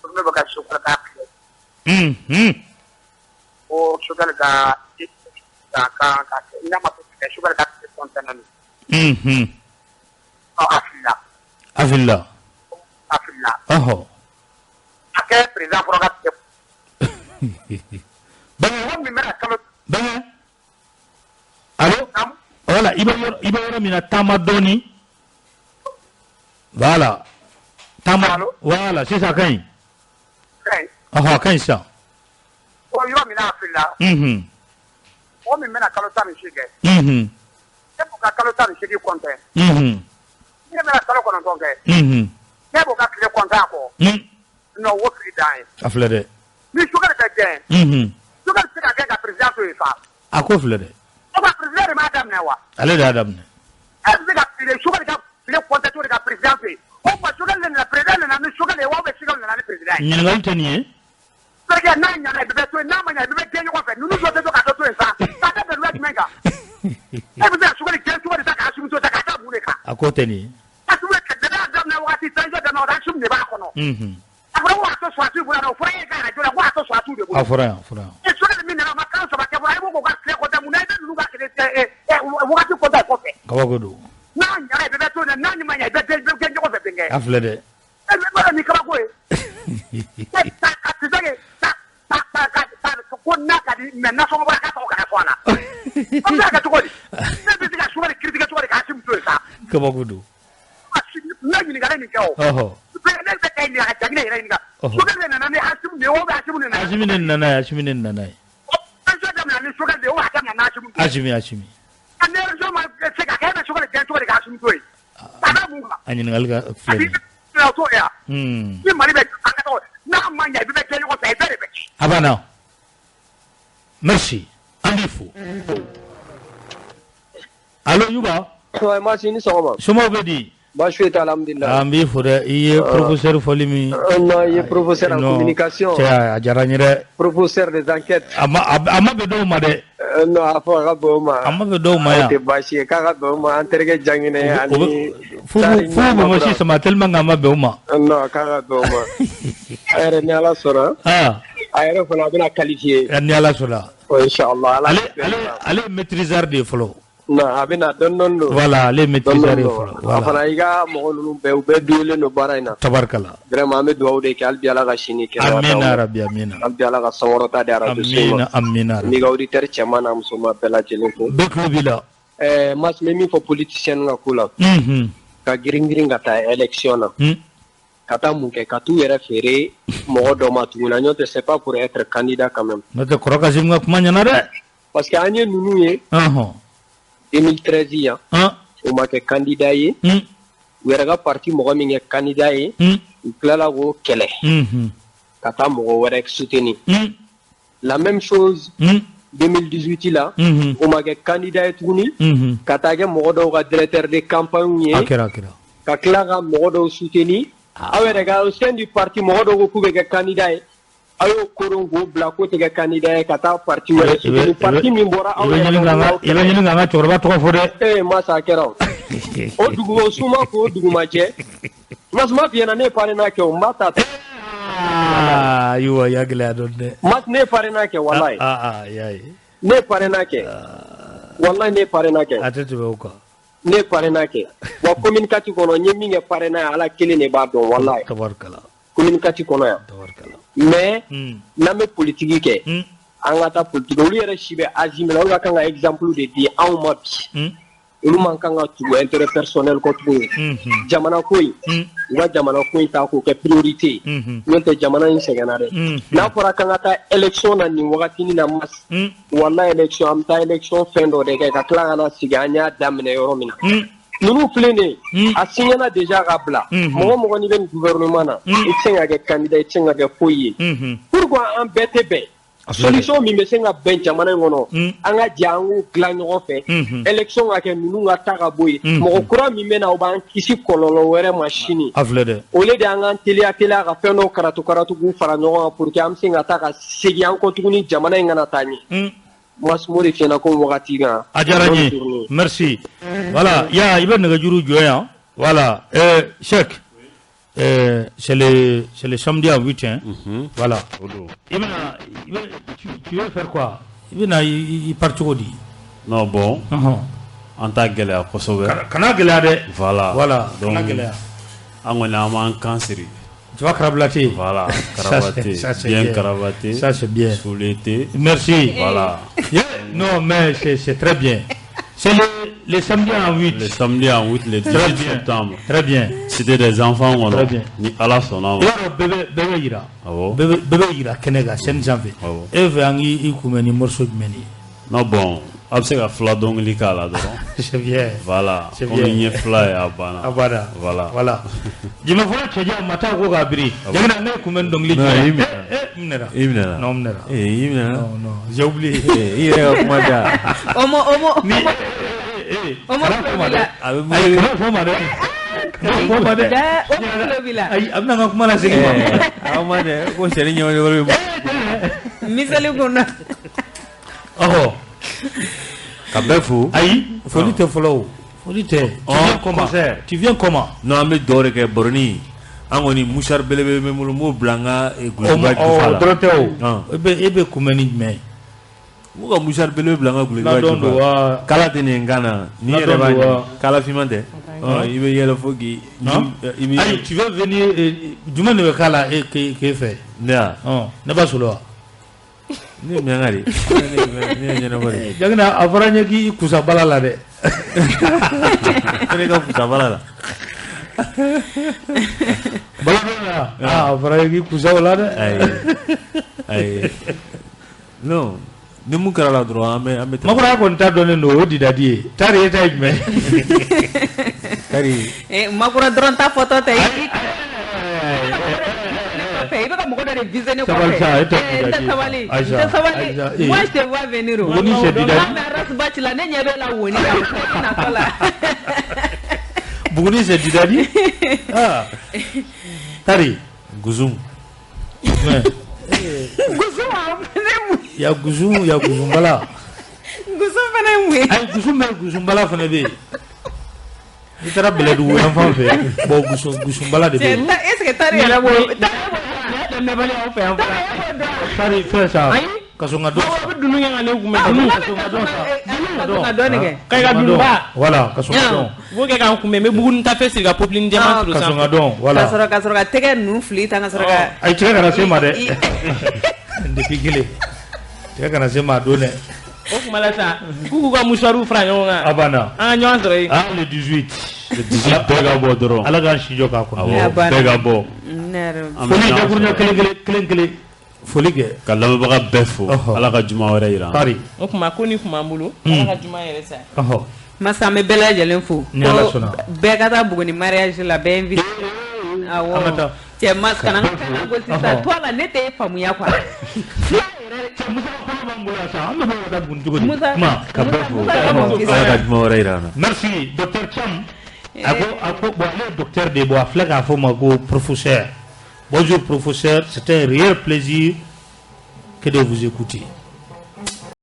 Journée bɛ ka Choguel ka tile. Unhun. Ko Choguel ka ka n'a ma kɛ Choguel ka tile kɔntɛnɛ. Unhun. Ɔ a filila. A filila. A filila. Ɔhɔ. A kɛ président kɔrɔ ka tile. Bɛnkɛ. Mɔgɔ min bɛna kalo. Bɛnkɛ. Allo. Voilà i bɛ yɔrɔ min na taama dɔɔni. Voilà. Taama voilà sisan a ka ɲi. Ɔhɔ a ka ɲi sisan. Ko yɔrɔ min n'a filila. Unhun. Mɔgɔ min bɛna kalo 18 kɛ. Unhun. E b'o ka kalo 18 kɔntɛ. Unhun. Ne bɛna kalo 9 kɛ. Unhun. Ne b'o ka tile kɔntɛ a kɔ. Non o fili dan ye. A filɛ dɛ. Ni Choguel tɛ gɛn. Unhun. Choguel tɛ se ka gɛn ka président to yen sa. A ko filɛ dɛ. O ka président de m'a daminɛ wa. Ale de y'a daminɛ. E bɛ se ka tile Choguel ka tile kɔntɛ cogo di ka président to yen. O tuma Choguel de nana président nana ni Choguel ye wa ou bien Choguel nana ni président ye. Ɲininkali tɛ nin ye. Terikɛ n'a ɲɛna i bɛ to yen n'a ma ɲɛ i bɛ gɛn ɲɔgɔn fɛ ninnu dɔ tɛ to ka dɔ to yen sa. K'a da bɛn jumɛn kan. E bɛ se ka Choguel gɛn cogo di sa ka Assimi to sa k'a da mun de kan. A ko tɛ nin ye. Assimi depuis a daminɛ wagati transition daminɛ wagati Assimi de b'a kɔnɔ. Unhun. A fɔra ko a to sɔrɔdasiw bolo yan o fɔra e ka radio la ko a to sɔrɔdasiw de bolo. A fɔra yan a fɔra yan. E Choguel min nana a ma kalo 3 kɛ fɔlɔ e ko k'o ka tile kɔntɛ mun na i bɛ ninnu ka tile wagati kɔntɛ kɔfɛ. Kabako don. N'a ɲɛna i bɛ to yen n'a ma ɲɛ i bɛ gɛn ɲɔgɔn fɛ bɛnkɛ. A filɛ dɛ. E bɛ b'a dɔn nin kabako ye. Ka tisɛ ko n'a ka di mais nasɔngɔ bɔra k'a tɔgɔ kana fɔ a la. An bɛ se ka kɛ cogo di? Ne bɛ se ka Choguel critiquer cogo di k'a Assimi to yen sa. Kabako don. Ne ɲininkali nin kɛ o. Ɔhɔ. Ne bɛ ka ɲininka ka Jaginɛ yɛrɛ ɲininka. Choguel de nana ni Assimi de ye ou bien Assimi de nana. Assimi de nana ye Assimi de nana ye. Transition daminɛ ni Choguel de ye ou a daminɛ n'Assimi de ye. Assimi Assimi. Ni élection ma se ka kɛ e bɛ Choguel gɛn cogo di ka Assimi to yen. Ka da mun kan. A ɲininkali ka filɛ nin ye. O t'o ye wa. Ni Mali bɛ an ka tɔgɔ n'a ma ɲɛ i bɛ kɛ ɲɔgɔn fɛ i bɛɛ de bɛ ci. A banna. Merci. An b'i fo. Allo Yuba. Ouais, Masi ni sɔgɔma. Somɔgɔw bɛ di? Baasi foyi tɛ, alhamdulilayi. An b'i fo dɛ, i ye professeur fɔli min. Non, i ye professeur en communication. Cɛ, a diyara n ye dɛ. Professeur des enquêtes. A ma bɛn dɔw ma dɛ. Non, a fɔ a ka bɛn o ma. A ma bɛn dɔw ma yan. O tɛ baasi ye, k'a ka bɛn o ma, an terikɛ Janginɛ ani. Fo Bamakɔ sama tellement que a ma bɛn o ma. Non, k'a ka bɛn o ma. A yɛrɛ ni Ala sɔnna. A yɛrɛ fana a bɛna qualifier. Ni Ala sɔnna. Inchallah. Ale ye maîtrisard de ye fɔlɔ. Non, a bɛna dɔɔni dɔɔni don. Voilà, ale ye maîtrisard ye fɔlɔ. A fana i ka mɔgɔ ninnu bɛɛ, u bɛɛ douélen don baara in na. Tabarikala. Vraiment an bɛ dugawu de kɛ hali bi Ala ka sini kɛnɛya d'anw ma. Amina rabi, amina. Hali bi Ala ka sankɔrɔta di radio so in ma. Amina, amina. N'i ka auditeur cɛman n'a musoman bɛɛ lajɛlen fo. Bɛɛ tulo b'i la. Mas, n bɛ min fɔ politicien ka ko la. Ka girin girin ka taa élection na. Ka taa mun kɛ, ka t'u yɛrɛ feere mɔgɔ dɔ ma tuguni, n'o tɛ c'est pas pour être candidat quand même. N'o tɛ kɔrɔ Kasimu ka kuma ɲɛna dɛ. Parce que an ye ninnu ye. 2013 yan, o ma kɛ candidat ye. U yɛrɛ ka parti mɔgɔ min kɛ candidat ye, u tilala k'o kɛlɛ ka taa mɔgɔ wɛrɛ soutenir. La même chose 2018 la, o ma kɛ candidat ye tuguni, ka taa kɛ mɔgɔ dɔw ka directeur de campagne ye, ka tila ka mɔgɔ dɔw soutenir. Aw yɛrɛ ka au sein du parti mɔgɔ dɔw ko k'u bɛ kɛ candidat ye, aw y'o koron k'o bila k'o tɛ kɛ candidat ye ka taa parti wɛrɛ soutenir, parti min bɔra aw yɛrɛ ka. I bɛ ɲini k'an ka cɛkɔrɔba tɔgɔ fɔ dɛ. Masa a kɛra o. O dugu o suma k'o duguma jɛ. Masuma f'i ɲɛna ne ye parrainage kɛ o, n b'a ta. Ayiwa, y'a gɛlɛya dɔɔni dɛ. Mas, ne ye parrainage kɛ walayi. Y'a ye. Ne ye parrainage kɛ. Walayi, ne ye parrainage kɛ. A tɛ tɛmɛ o kan. Ne ye parrainage kɛ. Wa commune 4 kɔnɔ, n ye min kɛ parrainage ye, Ala kelen de b'a dɔn walayi. Tabarikala. Commune 4 kɔnɔ yan. Tabarikala. Mais n'an bɛ politique kɛ, an ka taa politique, olu yɛrɛ si bɛ âge min na, olu ka kan ka exemple de di anw ma bi. Olu man kan ka tugu intérêt personnel kɔ tuguni. Jamana ko in, u ka jamana ko in ta k'o kɛ priorité ye. N'o tɛ jamana in sɛgɛnna dɛ. N'a fɔra k'an ka taa élection na nin wagatinin na, Mas, walayi élection, an bɛ taa élection fɛn dɔ de kɛ ka tila ka na sigi an y'a daminɛ yɔrɔ min na. Ninnu filɛ nin ye, a signera déjà ka bila. Mɔgɔ mɔgɔ n'i bɛ nin gouvernement na, i tɛ se ka kɛ candidat, i tɛ se ka kɛ foyi ye. Pourquoi an bɛɛ tɛ bɛn? Solution min bɛ se ka bɛn jamana in kɔnɔ, an ka jɛ an k'o dilan ɲɔgɔn fɛ. Élection ka kɛ, ninnu ka ta ka bɔ yen. Mɔgɔ kura min bɛ na, o b'an kisi kɔlɔlɔ wɛrɛ ma sini. A filɛ dɛ. Au lieu de an k'an teliya teliya ka fɛn dɔw karatu karatu k'u fara ɲɔgɔn kan pour que an bɛ se ka taa ka segin an kɔ tuguni jamana in kana taa ɲɛ. Mas, m'o de f'i ɲɛna ko wagati kan. A diyara n ye. Merci. Voilà, ya i bɛ nɛgɛjuru jɔ yan. Voilà, Cheikh. C'est le samedi à 8, hein. Voilà. Tu veux faire quoi? I bɛna i part cogo di? Non, bon. An t'a gɛlɛya kosɛbɛ. Kana gɛlɛya dɛ. Voilà. Voilà, kana gɛlɛya. An kɔni an b'an kan siri. Tu vas cravater. Voilà, cravater. Ça, c'est bien cravaté. Ça, c'est bien. Sous l'été. Merci. Voilà. Non, mais c'est très bien. C'est le samedi en 8. Le samedi en 8, le 18 septembre. Très bien. Cité des enfants, on Très bien. Ni Ala sɔnna ma. I b'a dɔn bɛɛ bɛ yira. Awɔ. Bɛɛ bɛ yira kɛnɛ kan scène sanfɛ. Awɔ. E fɛ an k'i kunbɛn ni morceau jumɛn de ye? Non, bon, a bɛ se ka fila dɔnkili k'a la dɔrɔn. C'est bien. Voilà. C'est bien. Komi n ye fila ye, a banna. A banna. Voilà. Voilà. Jɛmɛfɔlɔ cɛjan ma taa ko k'a biri. Jagina, ne kun bɛ nin dɔnkili jumɛn? I minɛna. I minɛna. I minɛna. Non, n minɛna. I minɛna. Non, non, j'ai oublié. I yɛrɛ ka kuma da. Omo, omo. Ni Omo tulo b'i la. A bɛ ayi, kana fɔ ma dɛ. Kana fɔ ma dɛ. Omo tulo b'i la. Ayi, a bɛna n ka kuma lasegin ma. Aw ma dɛ, ko sɛni ɲɛwale bɛ. Misali kunna. Ɔhɔ. Ka bɛɛ fo. Ayi, foli tɛ fɔlɔ o. Foli tɛ. Tu viens comment? Non, an bɛ dugawu de kɛ baroni. An kɔni mouchoir belebele bɛ n bolo, n b'o bila n ka gulokiba jufa la. O dɔrɔn tɛ o. E bɛ kunbɛn ni jumɛn ye? N b'u ka mouchoir belebele bila n ka gulokiba Ladɔn don jufa wa? Kala tɛ nin ye n kan na. N'i yɛrɛ b'a Ladɔn don ɲɛ. wa? Kala finman tɛ. I bɛ yɛlɛ fo k'i. Ayi, tu veux venir, jumɛn de bɛ k'a la e k'e fɛ? Ne ya? Ne b'a sɔrɔ wa? Ne ye miyanka de ye. Ne ye ɲɛnabɔ de ye. Jagina, a fɔra n ye k'i kusa bala la dɛ. Ne ka kusa bala la. Bala la. A fɔra n ye k'i kusa o la dɛ. Ayi. Ayi. Non. Ni mun kɛra la dɔrɔn an bɛ tɛmɛ. Makura kɔni ta dɔnnen don, o ye didadi ye. Tari e ta ye jumɛn ye? Tari. Makura dɔrɔn ta fɔtɔ tɛ. I bɛ ka mɔgɔ dɔ de viser ne kɔfɛ. Sabali sa, e tɛ N tɛ sabali. N tɛ sabali. Moi, je te vois venir. Woni c'est didadi. N'a mɛn Ras Bath la, ne ɲɛ bɛ la woni la, i natɔ la. Buguni c'est Didani. Ah. Tari. Gouzoum. Gouzoum. Il y a Gouzoum, il y a Gouzoumbala. Gouzoum fana ye mun ye? Ayi Gouzoum bɛ Gouzoumbala fana bɛ yen. N'i taara Bɛlɛdugu yan fan fɛ bon Gouzoumbala de bɛ yen. Est ce que Tari yɛrɛ b'o dɛmɛbali aw fɛ yan fana. Tari fɛn sa. Kasonga dɔn. Aw bɛ dunun kɛ ka ne kunbɛn. Kasonga dɔn sa. Kasonga dɔn de kɛ. Kayi ka dununba. Voilà kasonga dɔn. U b'o kɛ k'an kunbɛn n bɛ buguni tafe siri ka popiline jɛman turu sanfɛ. Kasonga dɔn voilà. Ka sɔrɔ ka tɛgɛ ninnu fili tan ka sɔrɔ ka. Ayi tɛgɛ kana se ma dɛ. Depuis kelen. Tɛgɛ kana se ma a don dɛ. O kuma la sa k'u k'u ka mouchoirs fara ɲɔgɔn kan. A banna. An ka ɲɔgɔn sɔrɔ yen. Ah le 18. Le 18 bɛɛ ka bɔ dɔrɔn. Ala k'an si jɔ k'a kɔnɔ. Awɔ bɛɛ ka bɔ. Foli dakuruɲɛ kelen kelen foli kɛ. Ka lamɛnbaga bɛɛ fo. Ala ka juma wɛrɛ yira. Tari. O kuma ko ni kun b'an bolo. Ala ka juma yɛrɛ sa. Masa an bɛ bɛɛ lajɛlen fo. Ni Ala sɔnna. Bɛɛ ka taa Buguni mariage la bɛɛ invité. Awɔ. Cɛ mas kana n ka fɛn ko sisan to a la ne tɛ faamuya quoi. Merci docteur Cham. A ko bon ale docteur de bon a filɛ k'a fɔ ma ko professeur. Bonjour professeur, c'est un réel plaisir que de vous écouter.